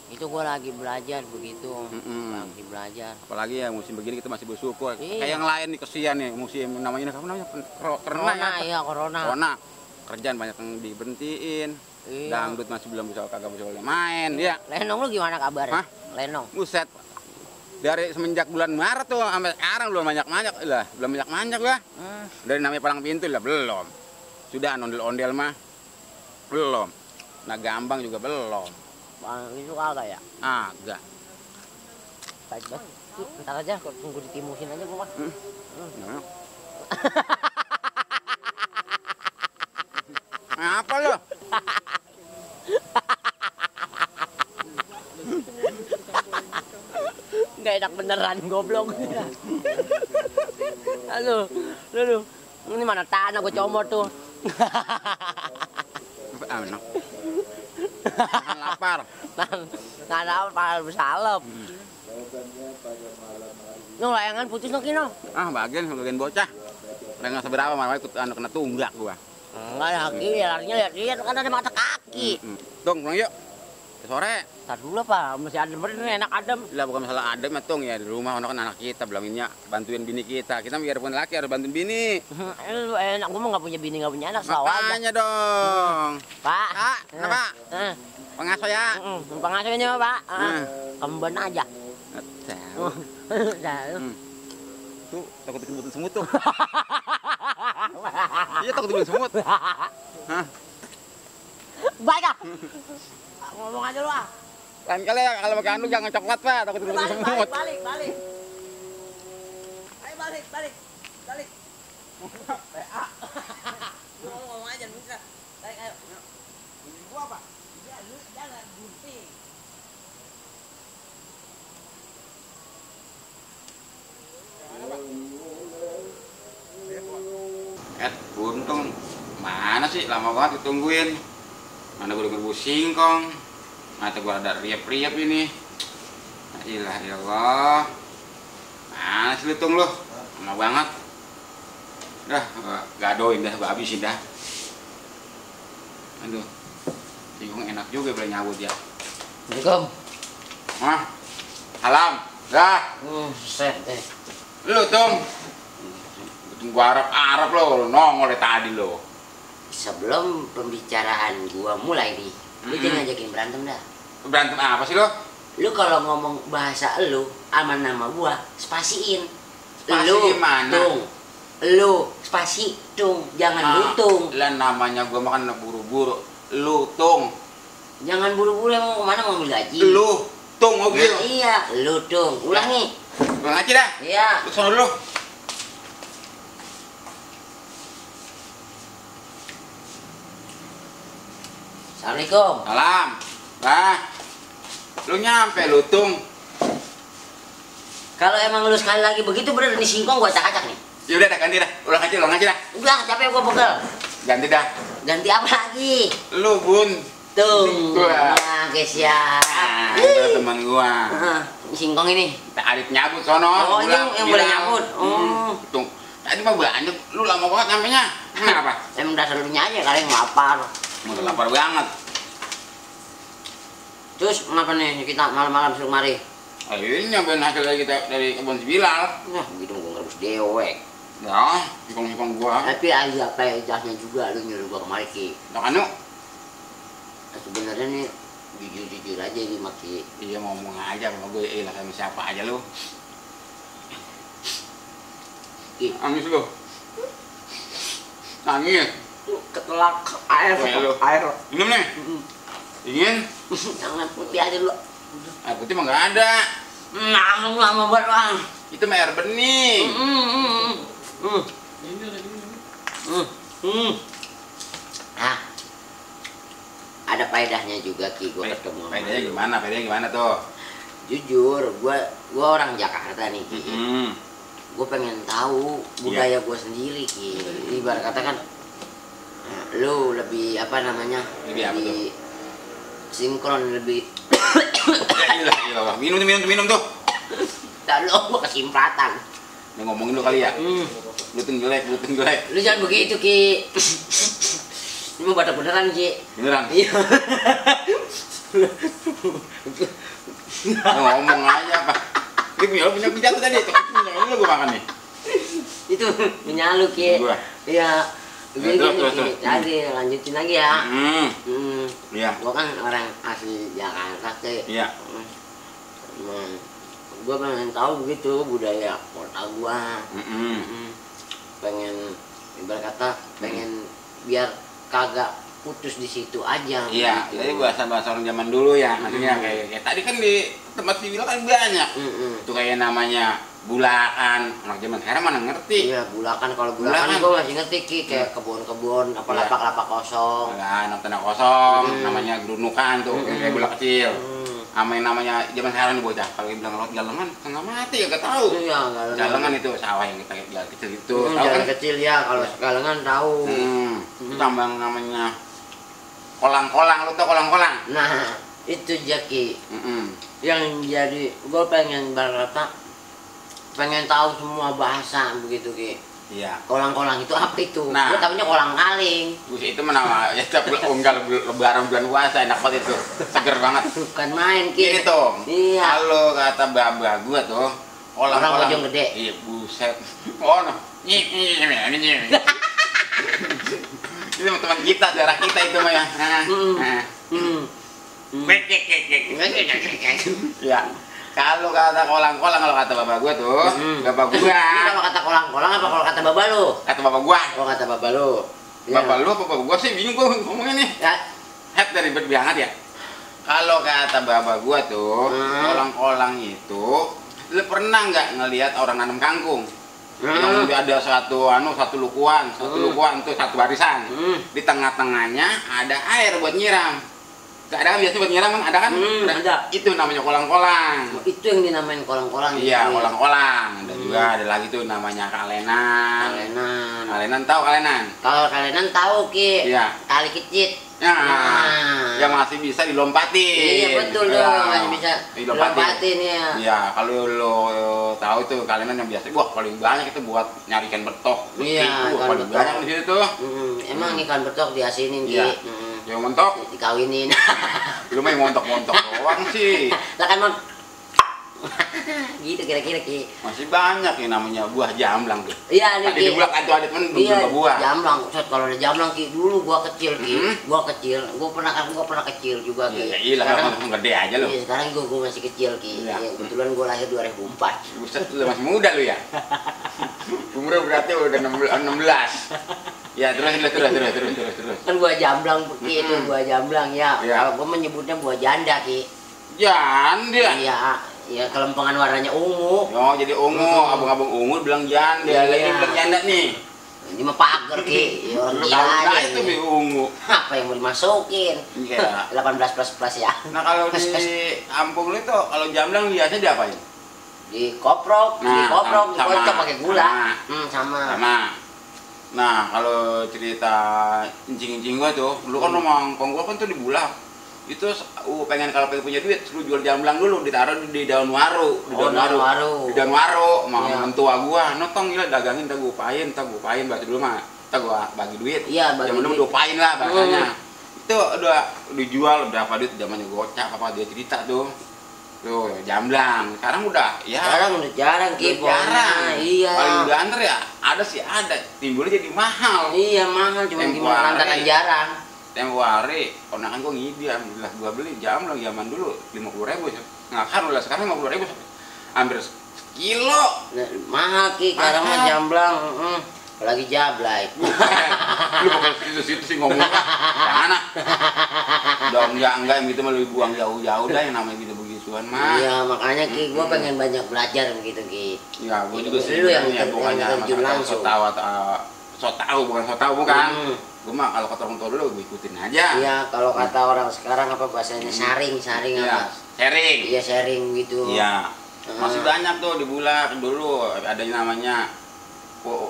Itu gue lagi belajar begitu. Lagi belajar. Apalagi ya musim begini kita masih bersyukur. Iya. Kayak yang lain nih kesian nih musim namanya corona. Iya, corona. Corona. Kerjaan banyak yang diberhentiin. Iya. Dangdut masih belum bisa kagak bisa main. Iya. Lenong lu gimana kabarnya? Hah? Lenong. Buset. Dari semenjak bulan Maret tuh sampai sekarang belum banyak-banyak lah, belum banyak-banyak lah. Dari namanya palang pintu lah belum. Sudah ondel-ondel mah belum. Nah gambang juga belum. Itu kagak ya? Agak. Baik banget. Ntar aja tunggu ditimusin aja gua mah. Apa lo? Nggak enak beneran goblok. Halo, lu. Ini mana tanah gua comot tuh. Enak. Makan lapar. Nggak ada apa bersalep. Nung layangan putus nong kino. Bagian bocah. Nggak seberapa malah ikut anak kena tunggak gua. Enggak ada kaki, ya larinya lihat kan ada mata kaki. Tung, pulang yuk. Sore. Tar dulu Pak, masih adem bener enak adem. Lah bukan masalah adem ya Tung ya di rumah kan anak kita bilangnya bantuin bini kita. Kita biarpun laki harus bantuin bini. Enak, gua mah nggak punya bini nggak punya anak, selalu aja. Makanya dong. Pak. Kenapa? Pengasuh ya. Pengasuhnya Pak. Kemben aja. Tahu. Tuh takut kesemutan semut tuh. Iya takut kesemutan semut. Hah? Baik ah. Ngomong aja lu ah. Lain kali ya kalau makan lu jangan coklat Pak, takut kesemutan semut. Balik. Ayo balik. Ngomong aja bisa. Balik ayo. Gua apa? Ya lu jangan gunting. Untung mana sih lama banget ditungguin. Mana gue denger singkong. Mata gue ada riap-riap ini. Ya Allah. Mana sih lu Tung lu? Lama banget. Dah, gadoin dah, gue habisin dah. Aduh. Singkong enak juga boleh nyawut ya. Assalamualaikum. Salam. Dah. Set deh. Lu Tung. Tunggu Arab lo nongol dari tadi lo. Sebelum pembicaraan gua mulai nih, lu jangan ngajakin berantem dah. Berantem apa sih lo? Lu kalau ngomong bahasa lu sama nama gua spasiin. Spasi Lu gimana? Tung. Lu spasi Tung, jangan lu Tung. Lah namanya gua makan buru-buru. Lu Tung. Jangan buru-buru emang kemana mau ambil gaji. Lu Tung oke. Nah, iya, lu Tung. Ulangi. Ulang aja dah. Iya. Lu sono dulu. Assalamualaikum. Salam. Bah. Lu nyampe lu Tung. Kalau emang lu sekali lagi begitu bener nih singkong gua acak-acak nih. Ya udah dah ganti dah. Ulang aja dah. Udah capek gua pegel. Ganti dah. Ganti apa lagi? Lu Bun. Tuh. Gua. Nah, guys ya. Itu teman gua. Singkong ini. Arif nyabut sono. Oh, ini pulang, yang boleh bilang. nyabut. Oh. Tuh. Tadi mah banyak. Lu lama banget sampainya. Kenapa? Emang dasar lu aja kali lapar. Mau lapar banget. Terus ngapa nih kita malam-malam suruh mari? Ini nyampein hasil dari kebun si Bilal. Nah, begitu gua ngerebus dewek. Ya, hikong gua. Tapi ada pejasnya juga lu nyuruh gua kemari ki. Nah, anu. Sebenarnya nih jujur-jujur aja nih Maki. Iya ngomong aja sama gue, lah sama siapa aja lu. Nangis lu. Nangis. Ketelak air, air. Minum nih. Ingin? Jangan putih aja lu. Air putih mah nggak ada. Nah, lama banget bang. Itu mah air bening. Ah, ada faedahnya juga ki gua ketemu. Faedahnya gimana tuh? Jujur, gua orang Jakarta nih ki. Gua pengen tahu budaya gua sendiri ki. Ibarat kata kan, lu lebih apa namanya? Lebih apa tuh? Sinkron lebih. Iya. Minum tuh. Tak lu gua kesimpratan. Lu ngomongin lu kali ya. Lu jelek. Lu jangan begitu ki. Ini mau badak beneran ki. Beneran? Iya. Lu ngomong aja apa? Lu punya jatuh tadi. Lu gua makan nih. Itu punya lu ki. Gua. Iya. Terus. Tadi lanjutin lagi ya. Iya. Gua kan orang asli Jakarta ki. Iya. Gua pengen tahu begitu budaya kota gua. Pengen ibarat kata pengen biar kagak putus di situ aja. Iya, gitu. jadi bahasa orang zaman dulu ya, maksudnya kayak tadi kan di tempat dibilang kan banyak. Itu kayak namanya bulakan, anak zaman sekarang mana ngerti. Iya, bulakan. Kalau bulakan gua masih ngerti ki, kayak kebun-kebun, apa lapak-lapak kosong. Nah, tanah kosong, namanya gerunukan tuh, kayak bulak kecil. Sama yang namanya zaman sekarang nih bocah, kalau bilang lewat galengan setengah mati ya gak tahu. Iya, galengan itu sawah yang kita jalan kecil itu. Jalan kecil ya, kalau galengan tahu. Itu tambang namanya kolang-kolang, lu tau kolang-kolang? Nah, itu Jaki. Yang jadi gue pengen berkata pengen tahu semua bahasa begitu ki. Iya. Kolang-kolang itu apa itu? Nah, gue tahunya kolang-kaling. Itu menama ya tapi unggal lebaran bulan puasa enak banget itu. Seger banget. Bukan main ki. Ini tuh. Iya. Kalau kata babah gua tuh kolang-kolang. Orang Bojong Gede. Iya, buset. Oh, no. Ini. Itu teman kita, daerah kita itu mah ya. Ya. Kalau kata kolang-kolang, kalau kata bapak gua tuh, bapak gua. Kalau kata kolang-kolang apa kalau kata bapak lu? Kata bapak gua. Kalau kata bapak lu. Bapak lu apa bapak gua sih bingung gua ngomongnya nih. Ya. Head dari berbiangat ya. Kalau kata bapak gua tuh, kolang-kolang itu, lu pernah nggak ngelihat orang nanam kangkung? Yang ada satu lukuan tuh satu barisan. Di tengah-tengahnya ada air buat nyiram. Gak ada kan biasanya buat nyiram kan ada kan? Ada. Itu namanya kolang-kolang. Itu yang dinamain kolang-kolang. Iya, kolang-kolang. Dan juga ada lagi tuh namanya kalenan. Kalenan tahu kalenan? Kalau kalenan tahu ki. Iya. Kali kecil. Yang masih bisa dilompatin. Iya betul dong, masih bisa dilompatin ya. Iya, kalau lo tahu tuh kalenan yang biasa, wah paling banyak itu buat nyari ikan betok. Iya, ikan paling betok. banyak di situ tuh. Emang ikan betok diasinin ki. Iya. Yang montok, dikawinin. lu mah yang montok-montok doang sih. Lah kan mau gitu kira-kira ki. Masih banyak yang namanya buah jamblang tuh. Iya nih Tadi ki. di bulak itu ada temen Iya, buah. jamblang. Kalau ada jamblang ki dulu gua kecil ki. Gua pernah kecil juga ki. Iya, langsung gede aja lo. Iya, sekarang gua masih kecil ki. Iya. Kebetulan gua lahir 2004. Buset, lu masih muda lu ya. Umurnya berarti udah 16. Ya, terus. Kan buah jamblang ki itu buah jamblang ya. Iya. Kalau gua menyebutnya buah janda ki. Janda. Iya, kelempengan warnanya ungu. Oh, jadi ungu, abang-abang ungu bilang janda. Lagi bilang janda nih. Ini mah pagar ki. Ya, orang Lu gila tahu aja. itu Ini. ungu. Apa yang mau dimasukin? Iya. 18 plus ya. Nah, kalau di kampung lu itu kalau jamblang biasanya diapain? Dikoprok, dikocok pakai gula. Sama. Nah, kalau cerita incing-incing gua tuh, lu kan rumah kong gua kan tuh di Bulak. Itu pengen kalau pengen punya duit, lu jual jamblang dulu, ditaruh di daun waru, di daun waru, sama mentua gua, notong gila dagangin, ntar gua upain, batu dulu mah, ntar gua bagi duit. Iya, bagi duit. Dulu upain lah bahasanya. Itu udah dijual berapa duit zamannya gocap apa dia cerita tuh. Tuh, jamblang. Sekarang udah Sekarang udah jarang jarang. Iya. Paling udah antar ya, ada sih ada. Timbulnya jadi mahal. Iya, mahal cuma gimana lantaran jarang. Tempo hari, ponakan gua ngidi, alhamdulillah gua beli jamblang zaman dulu 50.000 ngakar udah sekarang 50.000 hampir sekilo. Nah, mahal sekarang mah jamblang. Apalagi jablay. Lu bakal situ sih ngomong. Jangan ah. Udah enggak yang gitu mah lebih buang jauh-jauh dah yang namanya gitu begituan mah. Iya, makanya Ki gua pengen banyak belajar begitu Ki. Iya, gua juga sih lu yang bukannya terjun langsung. So tahu bukan. Gua mah kalau kata orang tua dulu gua ikutin aja. Iya, kalau kata orang sekarang apa bahasanya sharing apa? Sharing. Iya, sharing gitu. Iya. Masih banyak tuh di Bulak dulu ada yang namanya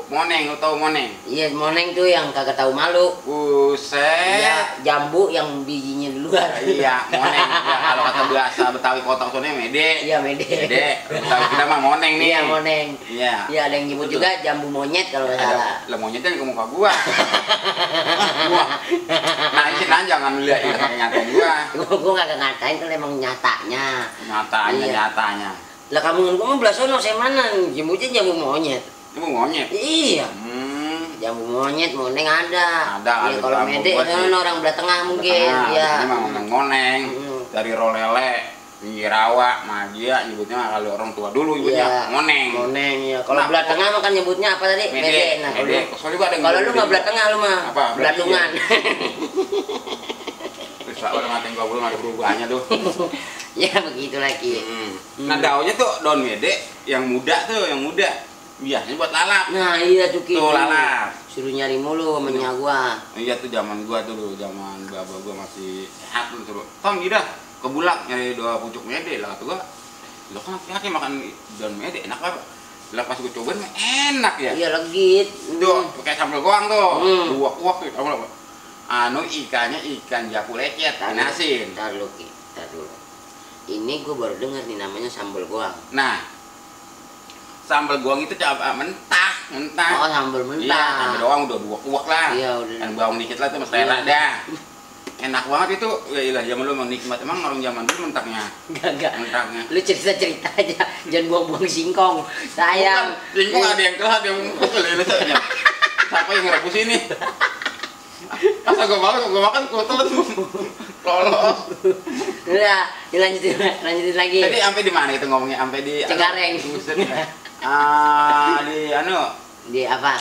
moneng, lu tahu moneng? Iya, moneng tuh yang kagak tahu malu. Buset. Iya, jambu yang bijinya di luar. Iya, moneng. Ya, kalau kata bahasa Betawi kota soalnya mede. Iya, mede. Betawi kita mah moneng nih. Iya, moneng. Iya. Iya, ada yang nyebut juga jambu monyet kalau nggak salah. Lah monyetnya ke muka gua. Nah, ini jangan lihat itu pakai nyatong gua. Gua kagak ngatain kan emang nyatanya. Nyatanya. Lah kamu mah belah sono saya mana? Nyebutnya jambu monyet. Jambu monyet. Iya. Jambu monyet, moneng ada. Ya, kalau mede itu orang belah tengah mungkin. Iya. Ini mah moneng. Dari rolele, rawa, magia nyebutnya kalau orang tua dulu nyebutnya moneng. Moneng ya. Kalau belah tengah mah kan nyebutnya apa tadi? Mede. Nah, kalau lu nggak belah tengah lu mah belatungan. Terus orang ngatain gua belum ada perubahannya tuh. Ya begitu lagi. Nah, daunnya tuh daun mede yang muda. Biasanya buat lalap. Nah, iya tuh Tuh lalap. Suruh nyari mulu sama nyak gua. Iya tuh zaman gua tuh, zaman baba gua masih sehat tuh suruh. Tom gila ke Bulak nyari 2 pucuk mede lah kata gua. Lo kan laki makan daun mede enak apa? Lah pas gua cobain enak ya. Iya legit. Tuh pakai sambal goang tuh. 2 kuah gitu apa? Ikannya ikan japu lecet, asin. Ntar dulu. Ini gua baru dengar nih namanya sambal goang. Nah, sambal goang itu mentah. Oh, sambal mentah. Iya, sambal doang udah 2 kuah lah. Iya, udah. Dan bawang dikit lah tuh mas dah. Enak banget itu. Ya ilah zaman lu mau nikmat emang orang zaman dulu mentahnya. Enggak. Mentahnya. Lu cerita aja, jangan buang-buang singkong. Sayang. Singkong ada yang kelah, ada yang pukul ya rasanya. Siapa yang ngerebus ini? Pas gua makan kotor tuh. Lolos. Udah, lanjutin lagi. Tadi sampai di mana itu ngomongnya? Sampai di Cengkareng. Di anu. Di apa?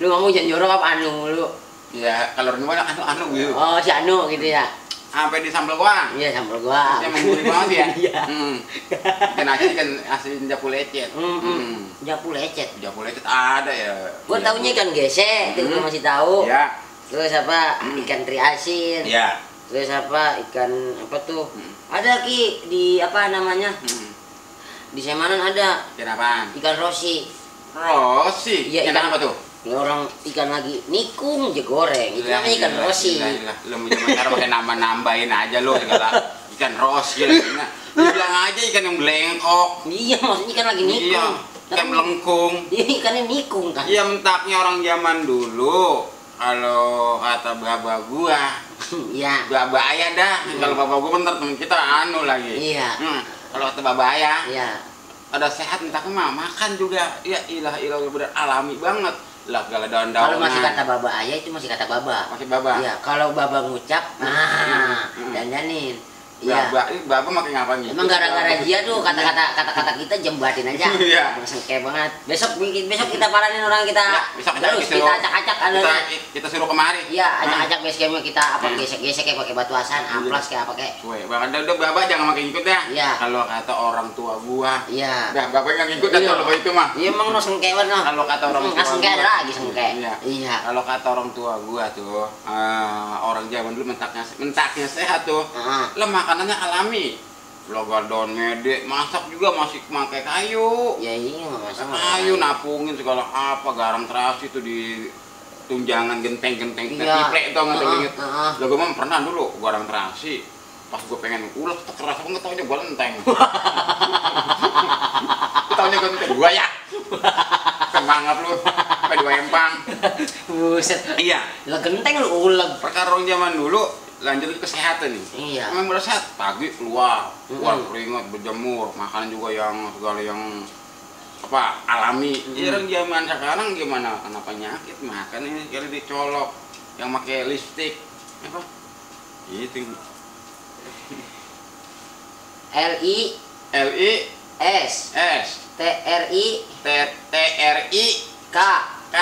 Lu ngomong jangan jorok apa anu lu? Ya, kalau di mana anu gitu. Oh, si anu gitu ya. Sampai di sambal goang. Iya, sambal goang. Yang menggurih banget ya. Iya. Dan asin japu lecet. Japu lecet. Japu lecet ada ya. Gua taunya ikan gesek, itu gua masih tahu. Ya. Terus apa? Ikan teri asin. Ya. Terus apa? Ikan apa tuh? Ada Ki di apa namanya? Di Semanan ada. Ikan apaan? Ikan rosi. Rosi? Iya, ikan apa tuh? Orang ikan lagi nikung aja goreng. Itu namanya ikan rosi. Lu mau sekarang pakai nambahin aja lu segala ikan rosi. Lu bilang aja ikan yang belengkok. Iya, maksudnya ikan lagi nikung. Iya, ikan melengkung. Iya, ikannya nikung kan. Iya, mentaknya orang zaman dulu. Kalau kata baba gua, iya. Baba ayah dah. Kalau baba gua bentar temen kita anu lagi. Iya. Kalau kata baba ayah, iya. Ada sehat mentaknya mah makan juga. Ya ilah bener alami banget. Lah kalau daun-daunan. Kalau masih kata baba ayah itu masih kata baba. Masih baba. Iya, kalau baba ngucap, dandanin. Iya. Baba makin ngapain gitu? Emang gara-gara dia tuh kata-kata kita jembatin aja. Iya. Sengke banget. Besok kita paranin orang kita. Ya, besok terus kita acak-acak kita suruh kemari. Iya, acak-acak basecampnya kita apa gesek-gesek kayak pakai batu asan, amplas kayak apa kayak. Bahkan udah baba jangan makin ikut ya. Iya. Kalau kata orang tua gua. Iya. Dah baba enggak ngikut kalau itu mah. Iya, emang no sengke banget. Kalau kata orang tua. Sengke ada lagi sengke. Iya. Kalau kata orang tua gua tuh, orang zaman dulu mentaknya sehat tuh. Lah makanannya alami. logar daun mede, masak juga masih pakai kayu. Ya iya, masa Kayu napungin segala apa, garam terasi itu di tunjangan genteng-genteng Iya. tiplek tau nggak tuh inget. Heeh. Lah gue mah pernah dulu garam terasi. Pas gue pengen ulet tuh keras banget taunya gue lenteng. Taunya genteng gue ya. Keren banget lu, kayak dua empang. Buset. Iya. Lah genteng lu uleg. Perkara orang zaman dulu lanjut ke kesehatan nih. Iya. Memang berat sehat, pagi keluar keringat, berjemur, makanan juga yang segala yang apa alami. Orang zaman sekarang gimana? Kena penyakit makan ini kali dicolok, yang pakai lipstick apa? Itu LI LI S S TRI TRI K K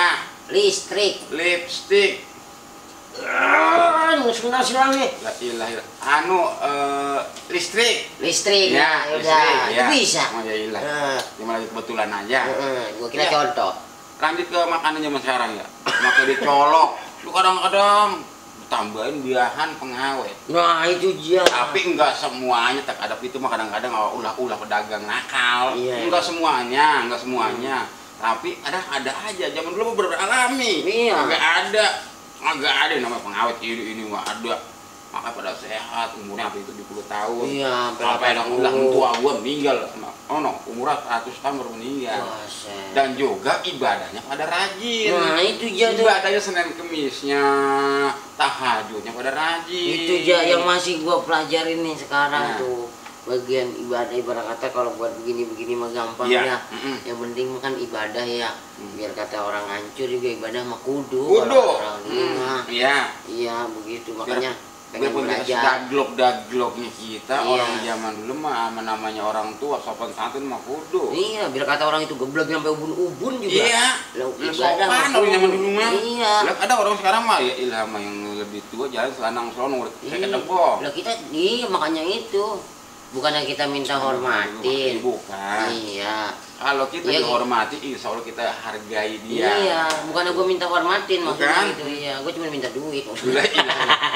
listrik. lipstick. Nasional nih. La ilah ilah. Anu listrik. Listrik. Ya, Ya, udah. listrik, Itu ya. bisa. Oh ya ilah. Heeh. Cuma lagi kebetulan aja. Gua kira Ya. contoh. Lanjut ke makanan zaman sekarang ya. Makai dicolok. Lu kadang-kadang tambahin biahan pengawet. Nah, itu dia. Tapi enggak semuanya terhadap itu mah kadang-kadang ulah-ulah pedagang nakal. Iya. Enggak semuanya, enggak semuanya. Tapi ada aja. Zaman dulu bener-bener alami. Iya. Agak ada yang namanya pengawet ini mah ada. Maka pada sehat, umurnya apa itu 70 tahun. Iya, Sampai yang udah tua gua meninggal. Oh no, umurnya 100 tahun baru meninggal. Buset. Dan juga ibadahnya pada rajin. Nah, itu dia tuh. Ibadahnya Senin Kemisnya, tahajudnya pada rajin. Itu aja yang masih gua pelajarin nih sekarang Nah. tuh. Bagian ibadah kata kalau buat begini-begini mah gampang ya. Iya. Yang penting mah kan ibadah ya. Biar kata orang hancur juga ibadah mah kudu. Kudu. Kalau orang ini mah. Iya. Iya, begitu makanya pengen Biarpun kita belajar. daglok-dagloknya kita, Iya. orang zaman dulu mah namanya orang tua sopan santun mah kudu. Iya, biar kata orang itu geblek sampai ubun-ubun juga. Iya. Lah, Lah, ibadah sopan mah orang zaman kudu. dulu mah. Iya. Lah, ada orang sekarang mah ya ilah mah yang lebih tua jalan selanang selonong kayak Iya. kedebong. Lah kita iya makanya itu. Bukannya kita minta hormatin. Bukan. Iya. Kalau kita Iya, dihormati, insya Allah kita hargai dia. Iya, bukannya gue minta hormatin maksudnya Bukan. gitu. Iya, gue cuma minta duit. Gila,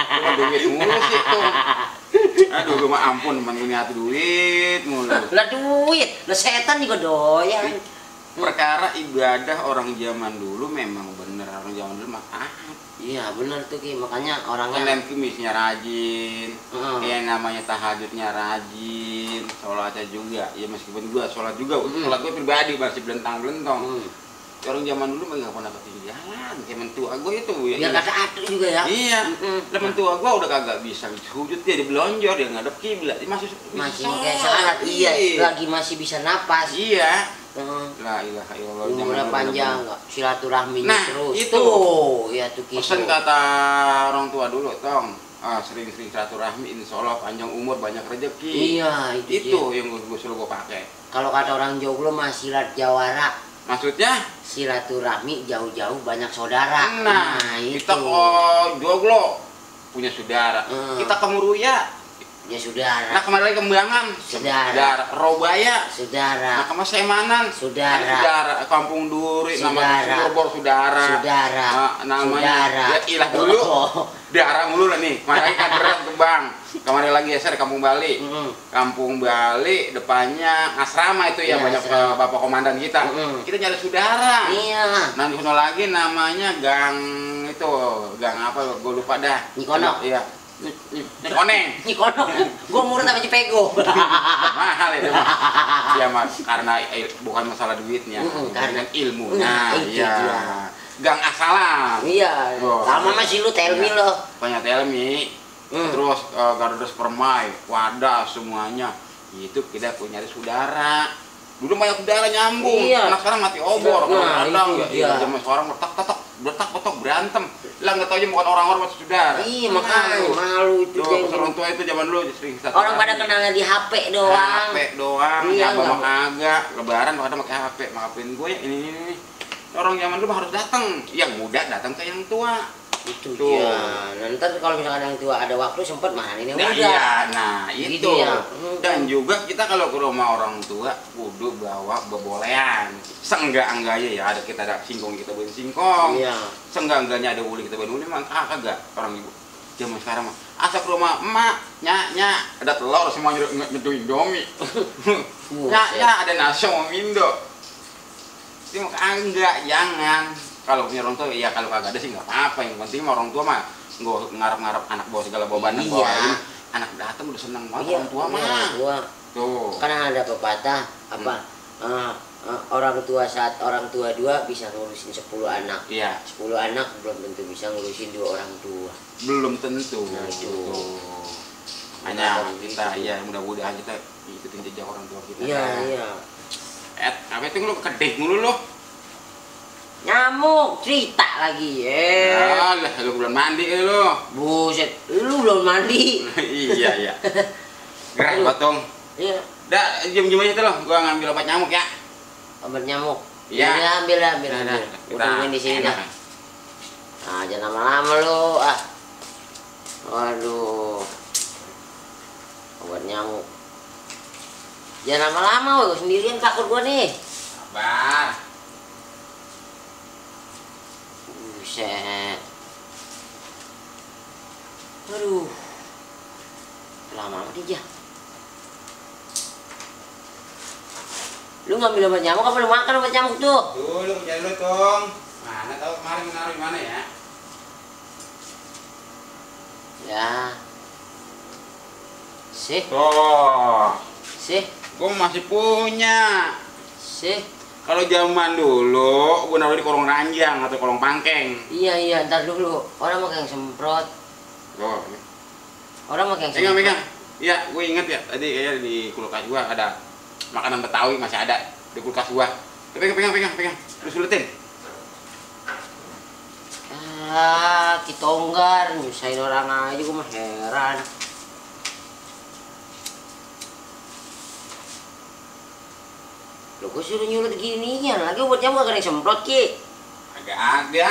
cuma duit mulu sih tuh. Aduh, gue mah ampun, teman gue niat duit mulu. Lah duit, lah setan juga doyan. Perkara ibadah orang zaman dulu memang bener, orang zaman dulu mah Iya bener tuh Ki, makanya orangnya Senin Kemisnya rajin, Heeh. yang namanya tahajudnya rajin, sholatnya juga. Ya meskipun gua sholat juga, sholat gua pribadi masih belentang-belentong. Orang zaman dulu mah nggak pernah ketinggalan. Kayak mentua gua itu biar kata atu juga ya. Iya, lah mentua gua udah kagak bisa sujud dia dibelonjor, dia ngadep kiblat, dia masih kayak salat. Iya, lagi masih bisa napas. Iya. Heeh. La ilaha illallah. Umurnya panjang, nggak silaturahminya Nah, terus. itu. Tuh, ya tuh gitu. Pesan kata orang tua dulu, tong, sering-sering silaturahmi, insya Allah panjang umur, banyak rezeki. Iya, Itu dia. yang gue suruh gue pakai. Kalau kata orang Joglo mah silat jawara. Maksudnya? Silaturahmi jauh-jauh banyak saudara. Nah, itu. kita joglo punya saudara. Kita ke Muruya. Ya saudara. Nah kemarin lagi Kembangan. Saudara. Robaya. Saudara. Nah kemana Semanan. Saudara. Ada saudara. Kampung Duri. Namanya Saudara. Surbor saudara. Saudara. Namanya. Saudara. Ya ilah dulu. Oh. Darah mulu lah nih. Kemarin kan berat ke Bang. Kemarin lagi geser Kampung Bali. Kampung Bali depannya asrama itu ya, Iya, banyak asrama. bapak komandan kita. Kita nyari saudara. Iya. Nah di sana lagi namanya gang itu, gang apa? Gue lupa dah. Nikono. Iya. Koneng. Nikono. Gua murah sama Cipego. Mahal itu mah. Iya mas, karena bukan masalah duitnya, karena ilmu. Nah, Nah, itu iya. dia. Gang Asalam. Iya. Oh, Lama masih lu tell me iya. lo. Banyak telmi. Terus Garuda Permai, Wadah semuanya. Itu kita punya saudara. Dulu banyak saudara nyambung. Iya. Anak sekarang mati obor. Nah, Kadang itu ya, dia. zaman sekarang bertak berantem. Lah nggak tahu aja bukan orang-orang masih saudara. Iya, makanya malu itu Tuh, dia. pas orang tua itu zaman dulu sering satu Orang kali. pada kenalnya di HP doang. HP doang, Iya, ya bawa nggak- kagak. Lebaran kadang pakai HP, maafin gue ya ini. Orang zaman dulu mah harus datang. Yang muda datang ke yang tua. Itu Tuh. dia. Nanti kalau misalkan yang tua ada waktu sempat mahalin yang Nah, muda. iya, nah itu. Gitu ya. Dan juga kita kalau ke rumah orang tua kudu bawa bebolehan. Seenggak-enggaknya ya ada kita ada singkong kita bawain singkong. Iya. Seenggak-enggaknya ada uli kita bawain uli, mah kagak orang ibu. Zaman sekarang mah asa ke rumah emak, nya ada telur semua nyeduh Indomie. Nya ada nasi sama Mindo. Ini mah enggak, jangan. Kalau punya orang tua ya kalau kagak ada sih nggak apa-apa. Yang penting orang tua mah nggak ngarep-ngarep anak bawa segala beban bawain. Anak datang udah seneng banget orang tua mah. Tuh. Karena ada pepatah apa? Orang tua saat orang tua dua bisa ngurusin 10 anak. Iya. 10 anak belum tentu bisa ngurusin 2 orang tua. Belum tentu. Nah, itu. Hanya kita ya mudah-mudahan kita ikutin jejak orang tua kita. Iya, iya. Apa itu lu kedek mulu lu? Nyamuk cerita lagi. Lah, lu belum mandi lu. Buset, lu belum mandi. Iya, iya. Gerak potong. Iya. Dah, jam-jam aja tuh lo, gua ngambil obat nyamuk ya. Obat nyamuk. Iya. Ambil. Nah, Gua tungguin di sini dah. Nah, jangan lama-lama lu. Waduh. Obat nyamuk. Jangan lama-lama, gua sendirian takut gua nih. Sabar. Buset. Aduh. Lama amat dia. Lu ngambil obat nyamuk apa lu makan obat nyamuk tuh? Tuh, lu cari lu, Tong. Mana tahu kemarin menaruh di mana ya? Ya. Sih, Tuh. Gua masih punya. sih. Kalau zaman dulu, gua naruh di kolong ranjang atau kolong pangkeng. Iya, ntar dulu. Orang pakai yang semprot. Tuh. Orang pakai yang semprot. Pegang. Iya, gue inget ya. Tadi kayaknya di kulkas gua ada makanan Betawi masih ada di kulkas gua. Pegang. Lu suletin. Kitonggar nyusahin orang aja, gua mah heran. Lo gua suruh nyulut ginian lagi buat nyamuk gak ada yang semprot ki. Agak ada.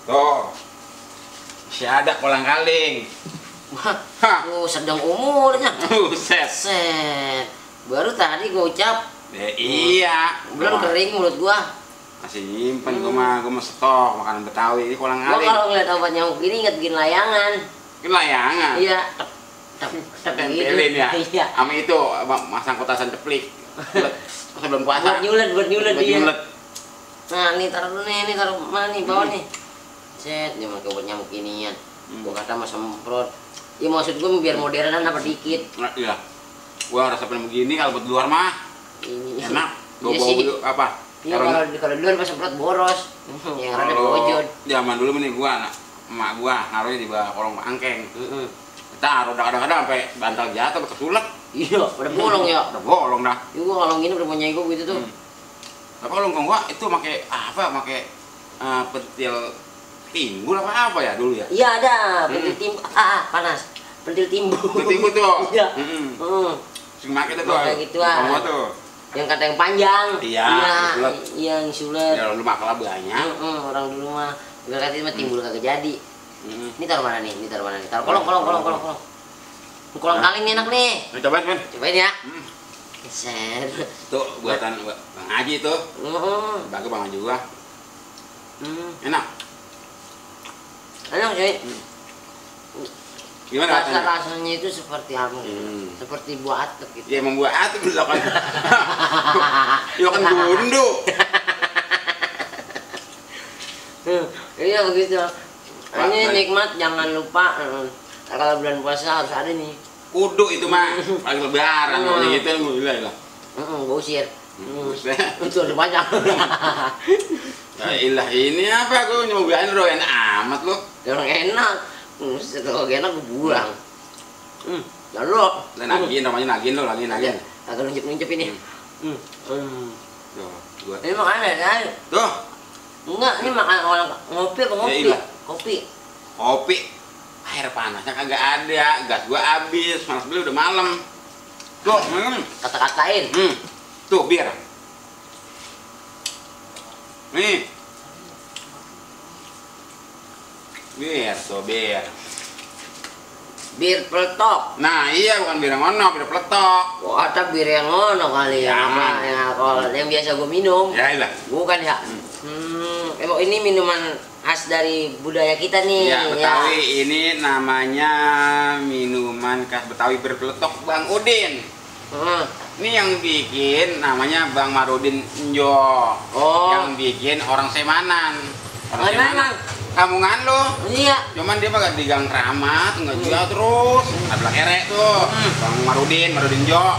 Tuh. Masih ada kolang kaling. Wah, Hah. lu sedang umurnya. Buset. Set. Baru tadi gua ucap. Ya, iya. Belum kering mulut gua. Masih nyimpen gua mah stok makanan Betawi ini kolang Gua kaling. kalau ngeliat obat nyamuk gini inget bikin layangan. Ini layangan. Iya. Tempelin ya. Iya. Sama itu masang kotasan ceplik. Sebelum puasa. Buat nyulet Buat dia. nyulet. Nah, nih taruh dulu nih, taruh mana nih, bawah nih. Set, dia pakai obat nyamuk inian. Gua kata mah semprot. Ya maksud gua biar modernan apa dikit. Nah, iya. Gua rasa pengen begini kalau buat di luar mah Ini enak. Gua Iya bawa sih. dulu apa? Iya, kalau di luar pas semprot boros. Yang ada Kalau bojot. zaman dulu nih gua emak gua naruhnya di bawah kolong pangkeng. Heeh. Taruh kadang-kadang sampai bantal jatuh sampai kesulek. Iya, pada bolong ya. Udah bolong dah. Iya, gua kalau gini udah punya gua gitu tuh. Tapi kalau gua itu pakai apa? Pakai pentil timbul apa ya dulu ya? Iya ada, pentil timbul. Panas. Pentil timbul. Pentil timbul tuh. Iya. Heeh. Sing make itu tuh. Kayak gituan. Gua tuh. Yang kata yang panjang. Iya, sulet. Iya, yang sulet. Ya lu makan banyak. Orang dulu mah gak kata mah timbul kagak jadi. Heeh. Ini taruh mana nih? Ini taruh mana nih? Taruh kolong. Kolong kaling nih enak nih. Cobain, Men. Cobain ya. Set. Tuh buatan Bang Haji tuh. Bagus Bang Haji gua. Enak. Enak cuy. Gimana rasanya? Rasanya itu seperti apa? Seperti buah atek gitu. Ya emang buah atek lu kan. Ya kan gundu. Iya begitu. Ini nikmat, jangan lupa. Kalau bulan puasa harus ada nih. Kudu itu mah paling lebaran kalau gitu gila lah. Gue usir. Itu ada banyak. Ya ilah ini apa aku nyobain royan amat lo. Orang enak. Setelah enak gue buang. Jangan lo. Nagin namanya nagin lo, nagin. Agak nuncep ini. Tuh, gua. Ini makan ya. Tuh, Enggak, ini makan orang ngopi apa ngopi? Ya, iya. Kopi. kopi. Air panasnya kagak ada, gas gua habis, malas beli udah malam. Tuh, Kata-katain. Tuh, biar. Nih. Biar, tuh, biar. Bir peletok. Nah iya, bukan bir yang ono, bir peletok. Oh, atau bir yang ngono kali ya, Jangan. yang alkohol yang biasa gue minum. Ya ilah. Bukan ya? Emang ini minuman khas dari budaya kita nih. Ya Betawi ini namanya minuman khas Betawi bir peletok Bang Udin. Heeh. Ini yang bikin namanya Bang Marudin Njo. Oh. Yang bikin orang Semanan. Orang Orang Semanan. Kamungan lo. Iya. Cuman dia mah di Gang Keramat, nggak jual terus. Sebelah kere tuh. Bang Marudin Jo.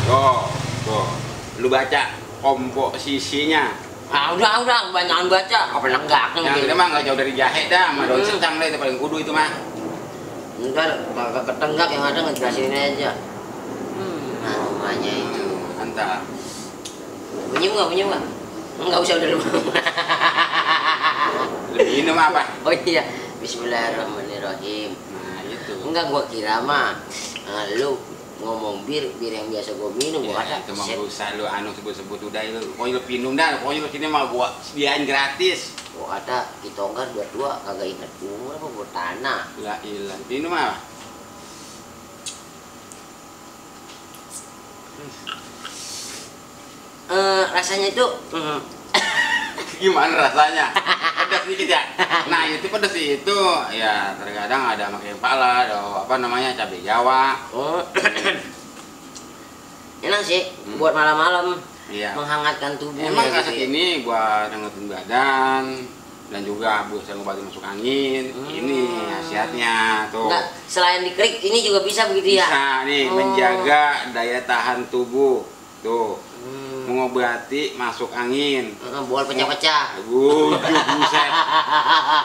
Tuh. Lu baca komposisinya. Ah, udah, banyakan baca. Apa lenggak? Yang itu mah nggak jauh dari jahe dah, sama daun secang lah itu paling kudu itu mah. Ntar kagak ketenggak yang ada ngejelasin aja. Namanya itu. Mantap. Punya nggak? Nggak usah udah lu. Lebih minum apa? Oh iya. Bismillahirrahmanirrahim. Nah itu. Enggak, gua kira mah lu ngomong bir yang biasa gua minum. Gua Ya, kata itu mah set. nggak usah lu sebut-sebut udah itu. Pokoknya lu minum dah. Pokoknya lu sini mah gua sediain gratis. Gua kata ditongkar berdua kagak inget umur apa buat tanah. La ilah. Minum apa? Rasanya itu Gimana rasanya? Pedas sedikit ya? Nah itu pedas itu ya terkadang ada pakai pala atau apa namanya cabai Jawa. oh, enak sih buat malam-malam Iya. menghangatkan tubuh. Emang kaset ini buat hangatin badan dan juga bisa ngobatin masuk angin. Ini khasiatnya tuh. Enggak, selain diklik ini juga bisa begitu ya? Bisa nih menjaga daya tahan tubuh. Tuh. Mengobati masuk angin. Buat pecah-pecah. Buset.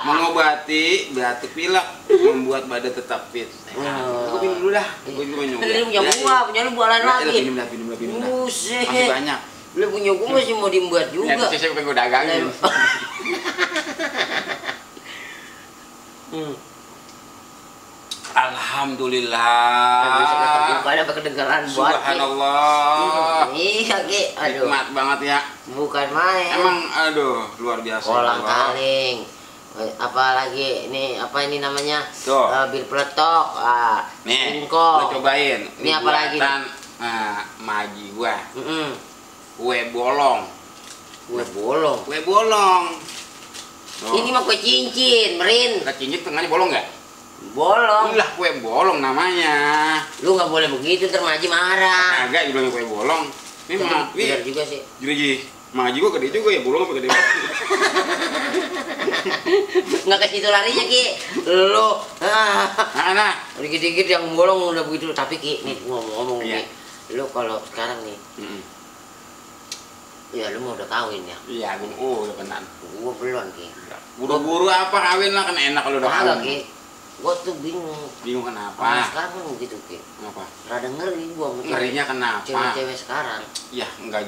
Mengobati batuk pilek, membuat badan tetap fit. Gue minum dulu dah. Gue juga minum. Lu punya gua, punya lu buat lain lagi. Minum dah. Buset. Masih banyak. Lu punya gua masih mau dibuat Ya, juga. terus saya pengen gue dagangin. Alhamdulillah. Bukan apa kedengaran buat. Subhanallah. Iya, Ki. Aduh. Nikmat banget ya. Bukan main. Emang aduh luar biasa. Kolang Allah. kaling. Apalagi ini namanya Tuh. bir peletok, Nih, singkong. lo cobain. Ini apa lagi nih? Buatan, maji gua. Mm-mm. Kue bolong. Kue bolong. Kue bolong. Tuh. Ini mah kue cincin, merin. Kecincit tengahnya bolong nggak? Bolong. Inilah kue bolong namanya. Lu nggak boleh begitu, ntar Maji marah. Agak dibilang kue bolong. Ini mah, Bener juga sih. jadi maji gua gede juga ya, bolong apa gede banget. Nggak ke situ larinya, Ki. Lu Nah, dikit-dikit yang bolong udah begitu. Tapi Ki, nih ngomong-ngomong Iya. nih. Lu kalau sekarang nih, Mm. ya lu mau udah kawin ya? Iya, gua udah benar. Gua belum, Ki. Buru-buru apa kawin lah, kan enak kalau udah Kagak, kawin. Ki. Gua tuh bingung. Bingung Nah, kenapa? sekarang kan begitu, Ki. Kenapa? Rada ngeri gua sama Ngerinya kenapa? cewek-cewek sekarang. Ya enggak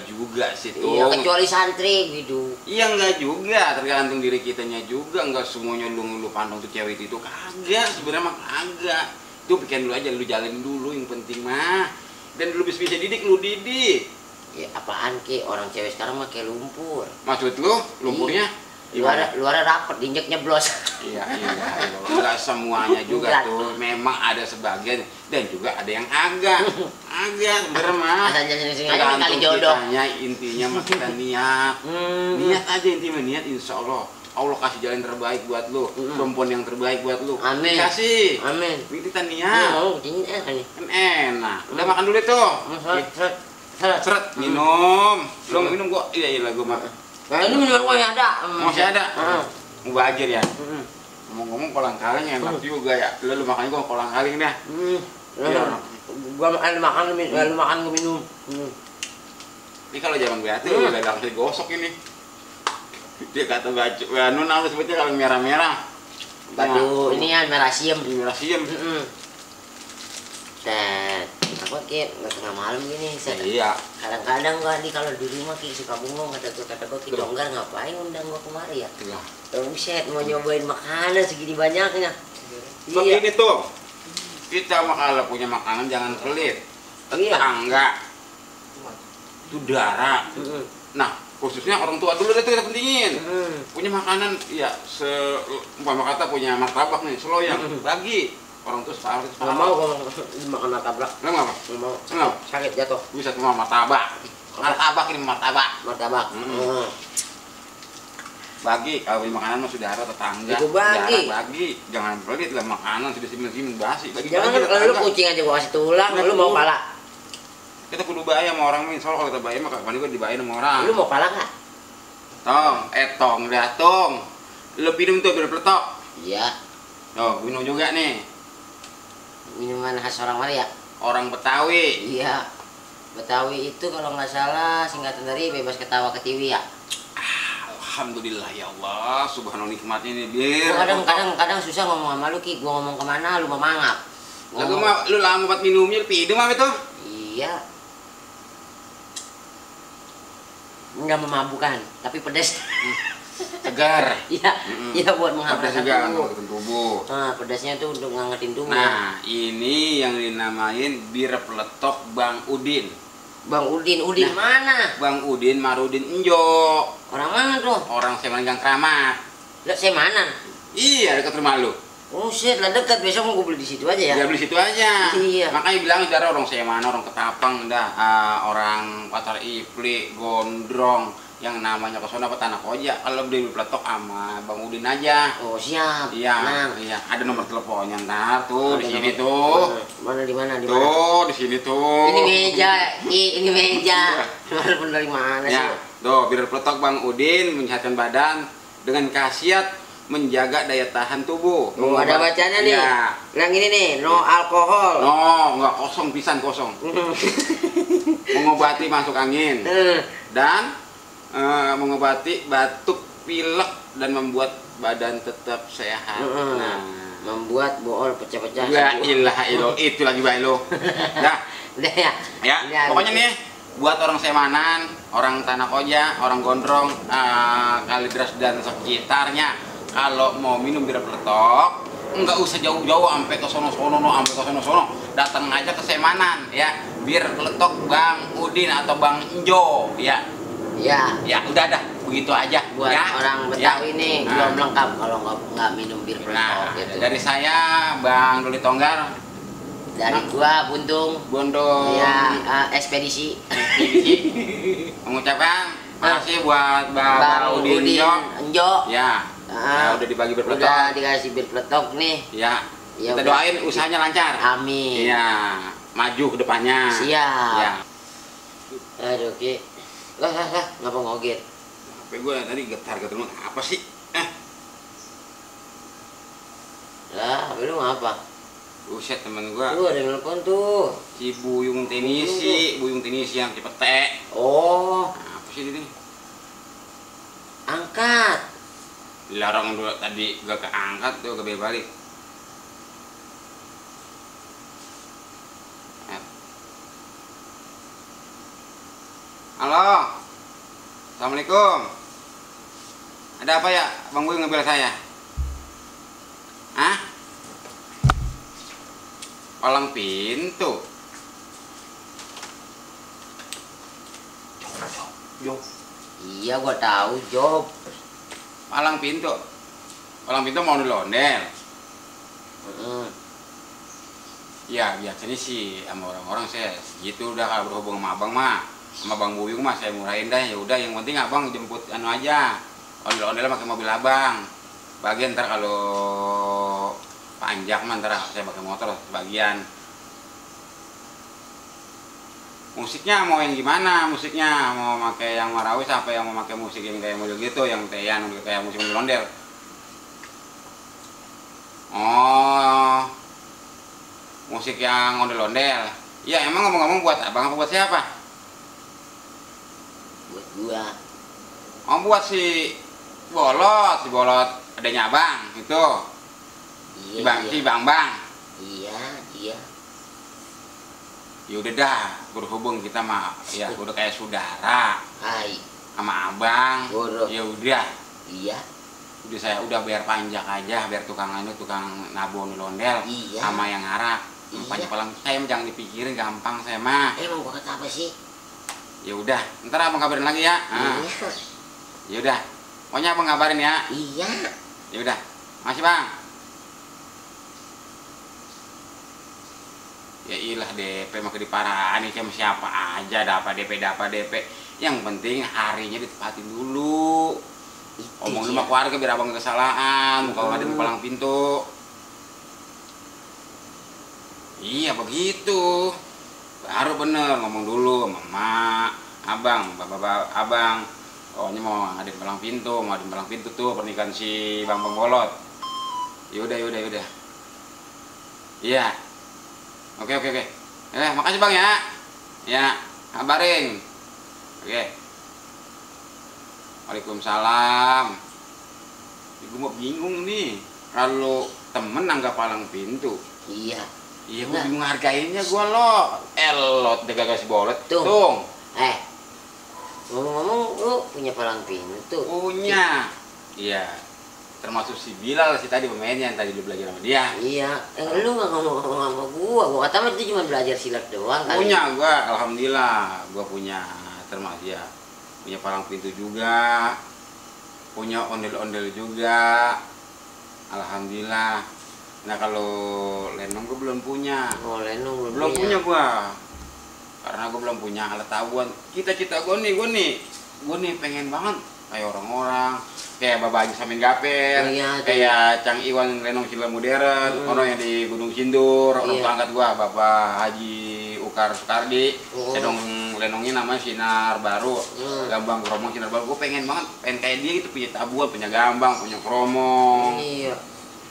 juga sih tuh. Iya, kecuali santri gitu. Iya enggak juga, tergantung diri kitanya juga. Enggak semuanya lu pandang tuh cewek itu kagak, sebenarnya mah kagak. Itu pikirin dulu aja, lu jalanin dulu yang penting mah. Dan lu bisa didik, lu didik. Ya apaan, Ki? Orang cewek sekarang mah kayak lumpur. Maksud lu lumpurnya Luarnya rapet, dinjek nyeblos. Iya. Enggak semuanya juga Enggak. tuh. Memang ada sebagian dan juga ada yang agak sebenarnya mah. Asal sini-sini aja kali Tergantung jodoh. kitanya, intinya mah kita niat. Niat aja intinya, niat insya Allah. Allah kasih jalan terbaik buat lu, perempuan yang terbaik buat lu. Amin. Kasih. Amin. Kita niat. Mau ini nih. Kan enak. Udah makan dulu tuh. Seret, minum. Lu mau minum gua? Iya lah gua makan. Nah, ini minuman gua yang ada. Masih ada. Mubajir ya. Ngomong-ngomong kolang kaling enak juga ya. Lu makannya gua kolang kaling dah. Iya. Gua makan lu makan gua minum. Ini kalau zaman BAT udah langsung digosok ini. Dia kata baju, anu nama sebutnya kalau merah-merah. Batu ini ya merah siem. Merah siem. Set. Apa Ki? Nggak tengah malam gini. Set. Iya. Kadang-kadang gua di kalau di rumah Ki suka bengong kata gua Ki Donggar ngapain undang gua kemari ya? Iya. Buset, mau nyobain makanan segini banyaknya. Begini tuh. Kita mah kalau punya makanan jangan pelit. Iya. Tetangga. Itu darah. Nah, khususnya orang tua dulu itu kita pentingin. Punya makanan ya umpama kata punya martabak nih, seloyang. Bagi Orang tuh separuh itu Nggak mau kalau makan martabak. Nggak mau apa? Nggak mau. Nggak. Sakit jatuh. Bisa cuma martabak. Martabak ini martabak. Martabak. Bagi kalau beli makanan mah saudara tetangga. Itu bagi. Saudara bagi. Jangan pelit lah makanan sudah simil-simil basi. Bagi Jangan kalau lu kucing aja gua kasih tulang, lu mau pala. Kita kudu bayar sama orang nih. Soalnya kalau kita bayar mah kapan juga dibayar sama orang. Lu mau pala nggak? Tong, datong. Lu minum tuh biar peletok. Iya. Oh, minum juga nih. Minuman khas orang mana ya? Orang Betawi. Iya. Betawi itu kalau nggak salah singkatan dari bebas ketawa ketiwi ya. Alhamdulillah ya Allah, subhanallah nikmatnya ini bir. Kadang susah ngomong sama lu Ki, gua ngomong kemana lu mau mangap. Lalu mah lu lama buat minumnya, lu pidum apa itu? Iya. Enggak memabukkan, tapi pedas. Segar. Iya, iya buat Pedas menghangatkan juga tubuh. untuk tubuh. Nah, pedasnya tuh untuk ngangetin tubuh. Nah, ini yang dinamain bir peletok Bang Udin. Bang Udin Nah. mana? Bang Udin Marudin Enjo. Orang mana tuh? Orang Seman Gang Kramat. Lah saya mana? Iya, dekat rumah lu. Oh shit, lah dekat, besok mau gue beli di situ aja ya. Ya beli situ aja. Iya. Makanya bilang saudara orang Seman, orang Ketapang, dah orang Pasar Ipli, Gondrong, yang namanya ke sono apa Tanah Koja. Kalau beli peletok sama Bang Udin aja. Oh siap. Iya, Tenang. iya. Ada nomor teleponnya ntar tuh Ada di sini nomor- tuh. Mana di mana? Tuh di sini tuh. Ini meja, ini meja. Walaupun dari mana sih? Ya, tuh bir peletok Bang Udin menyehatkan badan dengan khasiat menjaga daya tahan tubuh. Oh, ada bacanya nih. Ya. Yang ini nih, no alkohol. No, nggak kosong pisan kosong. Mengobati masuk angin dan mengobati batuk, pilek dan membuat badan tetap sehat. Nah, Membuat bool pecah-pecah. la ilaha illallah itu lagi baik lo. Dah, Udah ya. ya. Udah, Pokoknya udah. nih buat orang Semanan, orang Tanah Koja, orang Gondrong, Kalideres dan sekitarnya, kalau mau minum bir peletok, nggak usah jauh-jauh sampai ke sono-sono, datang aja ke Semanan, ya. Bir peletok Bang Udin atau Bang Enjo, ya. Ya. Ya udah dah, begitu aja. Buat ya. orang Betawi nih Nah. belum lengkap kalau nggak minum bir peletok Nah, gitu. dari saya Bang Doli Tonggar, Dari gua Buntung. Bondo, Ya, ekspedisi. mengucapkan makasih buat Bang Udin Enjo. Enjo. Ya, udah dibagi bir peletok. Udah dikasih bir peletok nih. Ya, Ya kita udah. doain usahanya lancar. Amin. Iya, maju ke depannya. Siap. Ya. Aduh, Ki. Lah, ngapa ngoget? HP gue tadi getar-getar apa sih? Lah, lu ngapa? Buset temen gue. Tuh ada yang nelpon tuh. Si Buyung Tenisi yang Cipete. Oh, Nah, apa sih ini? angkat. Dilarang dulu tadi gak keangkat tuh ke balik. Halo. Assalamualaikum. Ada apa ya? Bang Buyung ngebel saya. Hah? Palang pintu. Job. Iya, gua tahu, Job. Palang pintu. Palang pintu mau dilondel. Ya biasanya sih sama orang-orang saya gitu udah kalau berhubung sama abang mah, sama Bang Buyung mah saya murahin dah. Ya udah yang penting abang jemput anu aja, ondel-ondel pakai mobil abang. Bagian ntar kalau panjang mah ntar saya pakai motor sebagian. Musiknya mau yang gimana? Musiknya mau pakai yang marawis apa yang mau pakai musik yang kayak model gitu, yang kayak musik ondel-ondel? Oh, musik yang ondel-ondel. Ya emang ngomong-ngomong buat abang apa buat siapa? Buat gua. Oh buat si Bolot adanya abang itu. Iya. Si Bang. Iya, iya. Ya udah dah, berhubung kita mah ya udah kayak saudara Hai. sama abang. Bodoh. Ya udah. Iya. Udah saya udah bayar pajak aja, biar tukang nabung ondel Iya. sama yang ngarak. Iya. Pajak palang saya jangan dipikirin gampang saya mah. Emang gua kata apa sih? Ya udah, ntar abang kabarin lagi ya. Iya. Ya udah. Pokoknya abang kabarin ya. Iya. Ya udah. Makasih, Bang. Ya ilah DP mah diparahan nih sama siapa aja, dapat DP. Yang penting harinya ditepatin dulu. Omong lu sama keluarga biar abang kesalahan, kalau nggak ada palang pintu. Iya begitu. Baru bener ngomong dulu sama mak, abang, bapak abang. Oh ini mau ada palang pintu, tuh pernikahan si Bang Bolot. Yaudah. Iya. Oke. Makasih Bang ya. Ya, kabarin. Oke. Waalaikumsalam. Gue mau bingung nih. Kalau temen anggap palang pintu. Iya. Iya, gue bingung hargainnya gue lo. Elot deh kagak si Bolot. Tung. Ngomong-ngomong lu punya palang pintu? Punya. Iya. Termasuk si Bilal sih tadi pemainnya yang tadi lu belajar sama dia. Iya, lu nggak ngomong sama gua kata mah itu cuma belajar silat doang kali. Punya gua, alhamdulillah, gua punya termasuk ya. Punya palang pintu juga, punya ondel-ondel juga, alhamdulillah. Nah kalau lenong gua belum punya. Oh lenong belum punya gua, karena gua belum punya alat tabuhan. Cita-cita gua nih pengen banget kayak orang-orang. Kayak Bapak Haji Samin Gaper, kayak Cang Iwan Lenong Sila Modern, orang yang di Gunung Sindur, orang tua angkat gua, Bapak Haji Ukar Sukardi, sedang lenongnya namanya Sinar Baru, Gambang Kromong Sinar Baru. Gua pengen banget, pengen kayak dia itu punya tabuhan, punya gambang, punya kromong. Iya.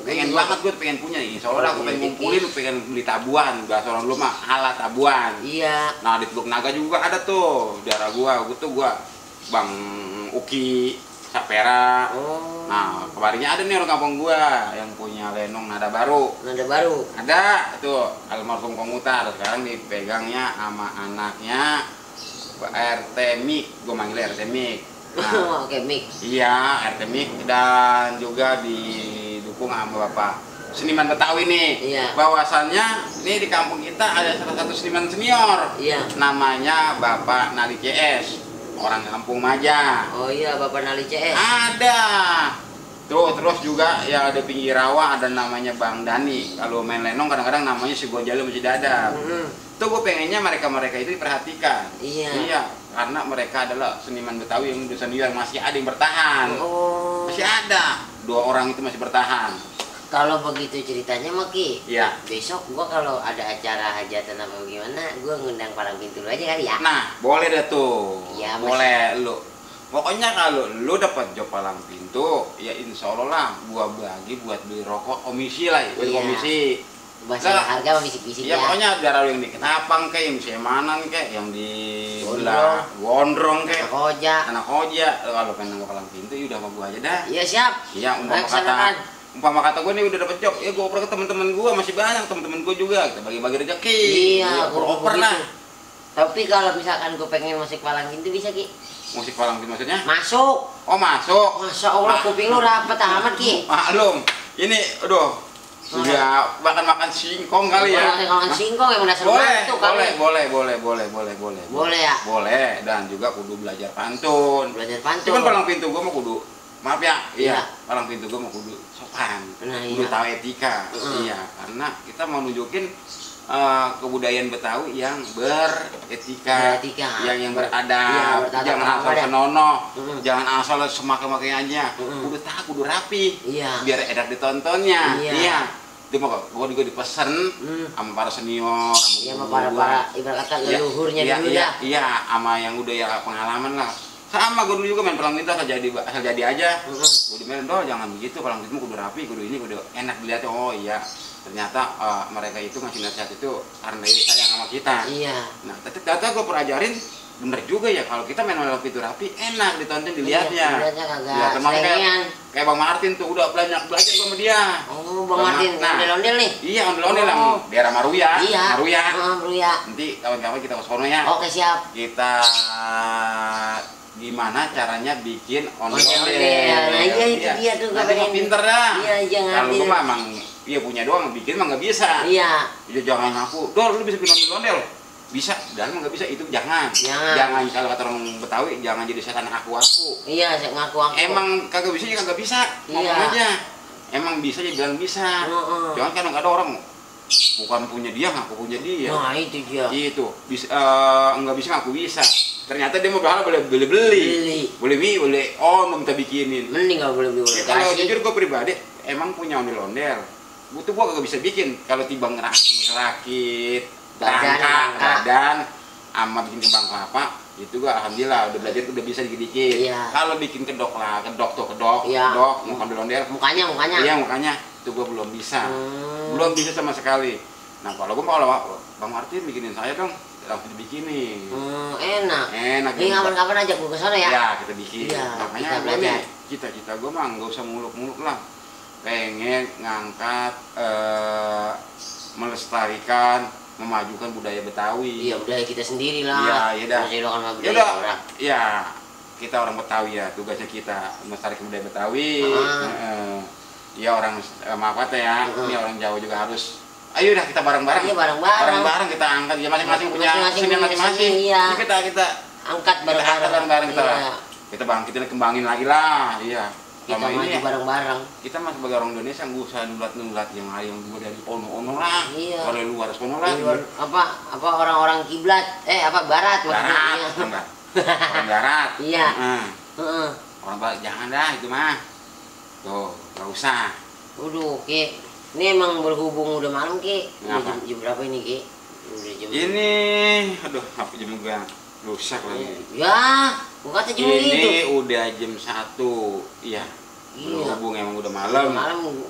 Pengen banget gue pengen punya, insya Allah aku pengen ngumpulin, pengen beli tabuhan, bahasa orang dulu mah alat tabuhan. Iya. Nah di Teluk Naga juga ada tuh, daerah gua Bang Uki Sapera. Nah, kemarinnya ada nih orang kampung gua yang punya lenong nada baru. Ada tuh almarhum Komutar, sekarang dipegangnya sama anaknya RT Mik, gua manggil RT Mik. Nah, Oke, Mik. Iya, RT Mik, dan juga didukung sama Bapak seniman Betawi nih. Iya. Bahwasannya nih di kampung kita ada salah satu seniman senior. Iya. Namanya Bapak Nali CS. Orang kampung Maja. Oh iya, Bapak Nali CS. Ada. Tuh, terus juga ya ada pinggir rawa ada namanya Bang Dani. Kalau main lenong kadang-kadang namanya si Gojali masih Dada. Tuh gue pengennya mereka itu diperhatikan. Iya. Karena mereka adalah seniman Betawi yang senior masih ada yang bertahan. Masih ada. 2 orang itu masih bertahan. Kalau begitu ceritanya Maki, Iya. besok gua kalau ada acara hajatan apa gimana, gua ngundang palang pintu lu aja kali ya. Nah, boleh deh tuh. Ya, boleh lu. Pokoknya kalau lu dapat job palang pintu, ya insya Allah lah gua bagi buat beli rokok komisi lah, komisi. Masalah harga bisik-bisik ya. Pokoknya biar lu yang di Ketapang kayak, yang di Semanan kayak, yang di Gondrong kayak, anak koja. Kalau pengen palang pintu, udah sama gua aja dah. Iya siap. Iya, umpama kata gue nih udah dapet job, ya gue oper ke teman-teman gue, masih banyak teman-teman gue juga, kita bagi-bagi rezeki. Iya, oper lah. Tapi kalau misalkan gue pengen musik palang pintu bisa Ki? Musik palang pintu maksudnya? Masuk. Oh masuk. Masya Allah, kuping lu rapet amat Ki. Maklum, ini aduh udah makan singkong kali ya. Makan singkong emang dasar bantu kali. Boleh ya? Boleh, dan juga kudu belajar pantun. Cuman palang pintu gue mau kudu, maaf ya, iya, palang pintu gue mau kudu sopan, kudu tahu etika. Iya, karena kita mau nunjukin kebudayaan Betawi yang beretika, yang beradab, jangan asal senonoh, jangan asal semakai-makai aja, kudu tahu, kudu rapi, biar enak ditontonnya. Iya. Itu mau gue juga dipesan sama para senior, sama para ibarat kata leluhurnya dulu ya. Iya, sama yang udah ya pengalaman lah. Sama gue dulu juga main palang pintu asal jadi aja. Gue dimain, jangan begitu, palang pintu kudu rapi, kudu ini, kudu enak dilihatnya. Oh iya, ternyata mereka itu ngasih nasihat itu karena dia sayang sama kita. Iya. Nah, ternyata gue pelajarin bener juga ya, kalau kita main palang pintu rapi, enak ditonton dilihatnya. Iya, kagak kayak Bang Martin tuh udah belajar sama dia. Oh, Bang Martin, ondel-ondel nih? Iya, ondel-ondel yang daerah Maruya. Maruya. Nanti kawan-kawan kita ke sono ya. Oke, siap. Kita gimana caranya bikin ondel-ondel. Nah iya itu dia tuh nanti mah pinter dah. Iya jangan. Kalau gue mah emang iya punya doang, bikin mah nggak bisa. Iya. Ya jangan aku, Dor lu bisa bikin ondel-ondel. Bisa, dan mah nggak bisa, itu jangan. Jangan kalau kata orang Betawi, jangan jadi setan aku-aku. Iya, ngaku-ngaku. Emang kagak bisa ya kagak bisa. Ngomong aja. Emang bisa ya bilang bisa. Jangan kadang-kadang orang bukan punya dia, ngaku punya dia. Nah itu dia. Itu bisa nggak bisa ngaku bisa. Ternyata dia mau boleh beli. Boleh minta bikinin. Mending nggak boleh beli. Kalau jujur gue pribadi emang punya ondel-ondel. Gue gak bisa bikin kalau tiba ngerakit badan sama bikin kembang kelapa itu gua alhamdulillah udah belajar udah bisa dikit-dikit. Iya. Kalau bikin kedok Iya. mau ondel-ondel mukanya iya mukanya itu gua belum bisa sama sekali. Nah kalau Bang Martin bikinin saya dong langsung dibikinin. Enak Ini kapan-kapan ajak gua ke sana ya. Ya kita bikin. Iya, Makanya kita gua belajar. nih cita-cita gua mah nggak usah muluk-muluk lah. Pengen ngangkat melestarikan memajukan budaya Betawi. Iya budaya kita sendiri lah. Iya dah. Ya udah. Ya kita orang Betawi ya tugasnya kita melestarikan budaya Betawi. Iya orang maaf kata ya. Ini orang Jawa juga harus. Ayo dah kita bareng-bareng. Iya bareng-bareng. Kita angkat ya masing-masing punya seni masing-masing. Iya. Kita angkat bareng-bareng kita. Iya. Kita bangkitin kembangin lagi lah. Iya. Kita maju bareng-bareng. Kita mah sebagai orang Indonesia nggak usah nulat yang gue dari ono lah. Iya. Dari luar sono lah. Apa orang-orang kiblat? Barat maksudnya. Orang barat. Iya. Orang barat jangan dah itu mah. Tuh, nggak usah. Waduh, Ki. Ini emang berhubung udah malam, Ki. Kenapa? Jam berapa ini, Ki? Udah jam. Ini, aduh, apa jam gua rusak lagi. Ya, gua kata jam itu. Ini udah jam 1. Iya. Berhubung emang udah malam.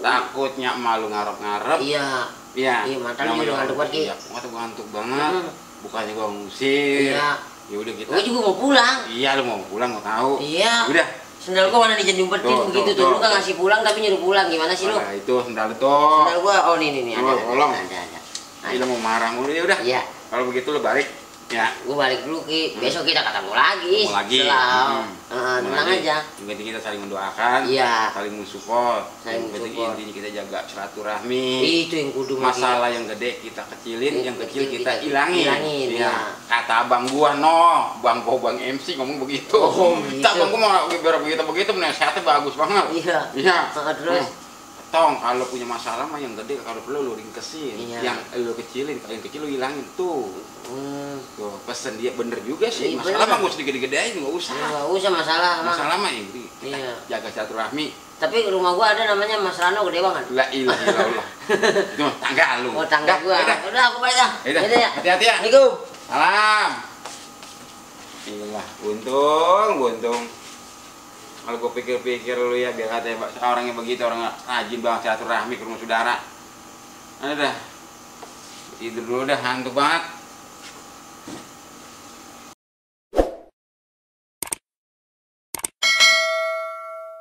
Takutnya malu ngarep-ngarep. Iya. Iya. Iya, mata lu juga ngantuk banget, Ki. Iya, gua ngantuk banget. Bukannya gua ngusir. Iya. Ya udah kita. Gua juga mau pulang. Iya, lu mau pulang mau tahu. Iya. Udah. Sendal gua mana dijumpetin begitu tuh. Lu kan ngasih pulang tapi nyuruh pulang. Gimana sih lu? Nah, itu sendal tuh. Sendal gua nih ada. Tolong. Ada. Ini mau marah mulu ya udah. Iya. Kalau begitu lu balik. Ya. Gua balik dulu, Ki. Besok kita ketemu lagi. Tenang aja. Yang penting kita saling mendoakan. Iya. Saling mensupport. Saling Yang penting mensupport. intinya kita jaga silaturahmi. Itu yang kudu Masalah yang gede kita kecilin, yang kecil kita ilangin. Iya. Ya. Kata abang gua bang MC ngomong begitu. Oh, gitu. Abang gua mau biar begitu sehatnya bagus banget. Iya. Iya. Terus Tong kalau punya masalah mah yang gede kalau perlu lu ringkesin. Iya. Yang lu kecilin, kalau yang kecil lu hilangin tuh. Tuh, pesen dia bener juga sih. Iya, Masalah bener. mah gak usah digede-gedein, gak usah. nggak usah masalah. Masalah mah yang kita Iya. jaga silaturahmi. Tapi rumah gua ada namanya Mas Rano gede banget. La ilaha illallah. Itu mah tangga lu. Oh, tangga gua. Udah aku balik dah. Yaudah, ya. hati-hati ya. Assalamualaikum. Salam. Iyalah, buntung. Kalau gue pikir-pikir lu ya biar katanya orangnya begitu, orang rajin banget silaturahmi ke rumah saudara. Udah. Tidur dulu dah, ngantuk banget.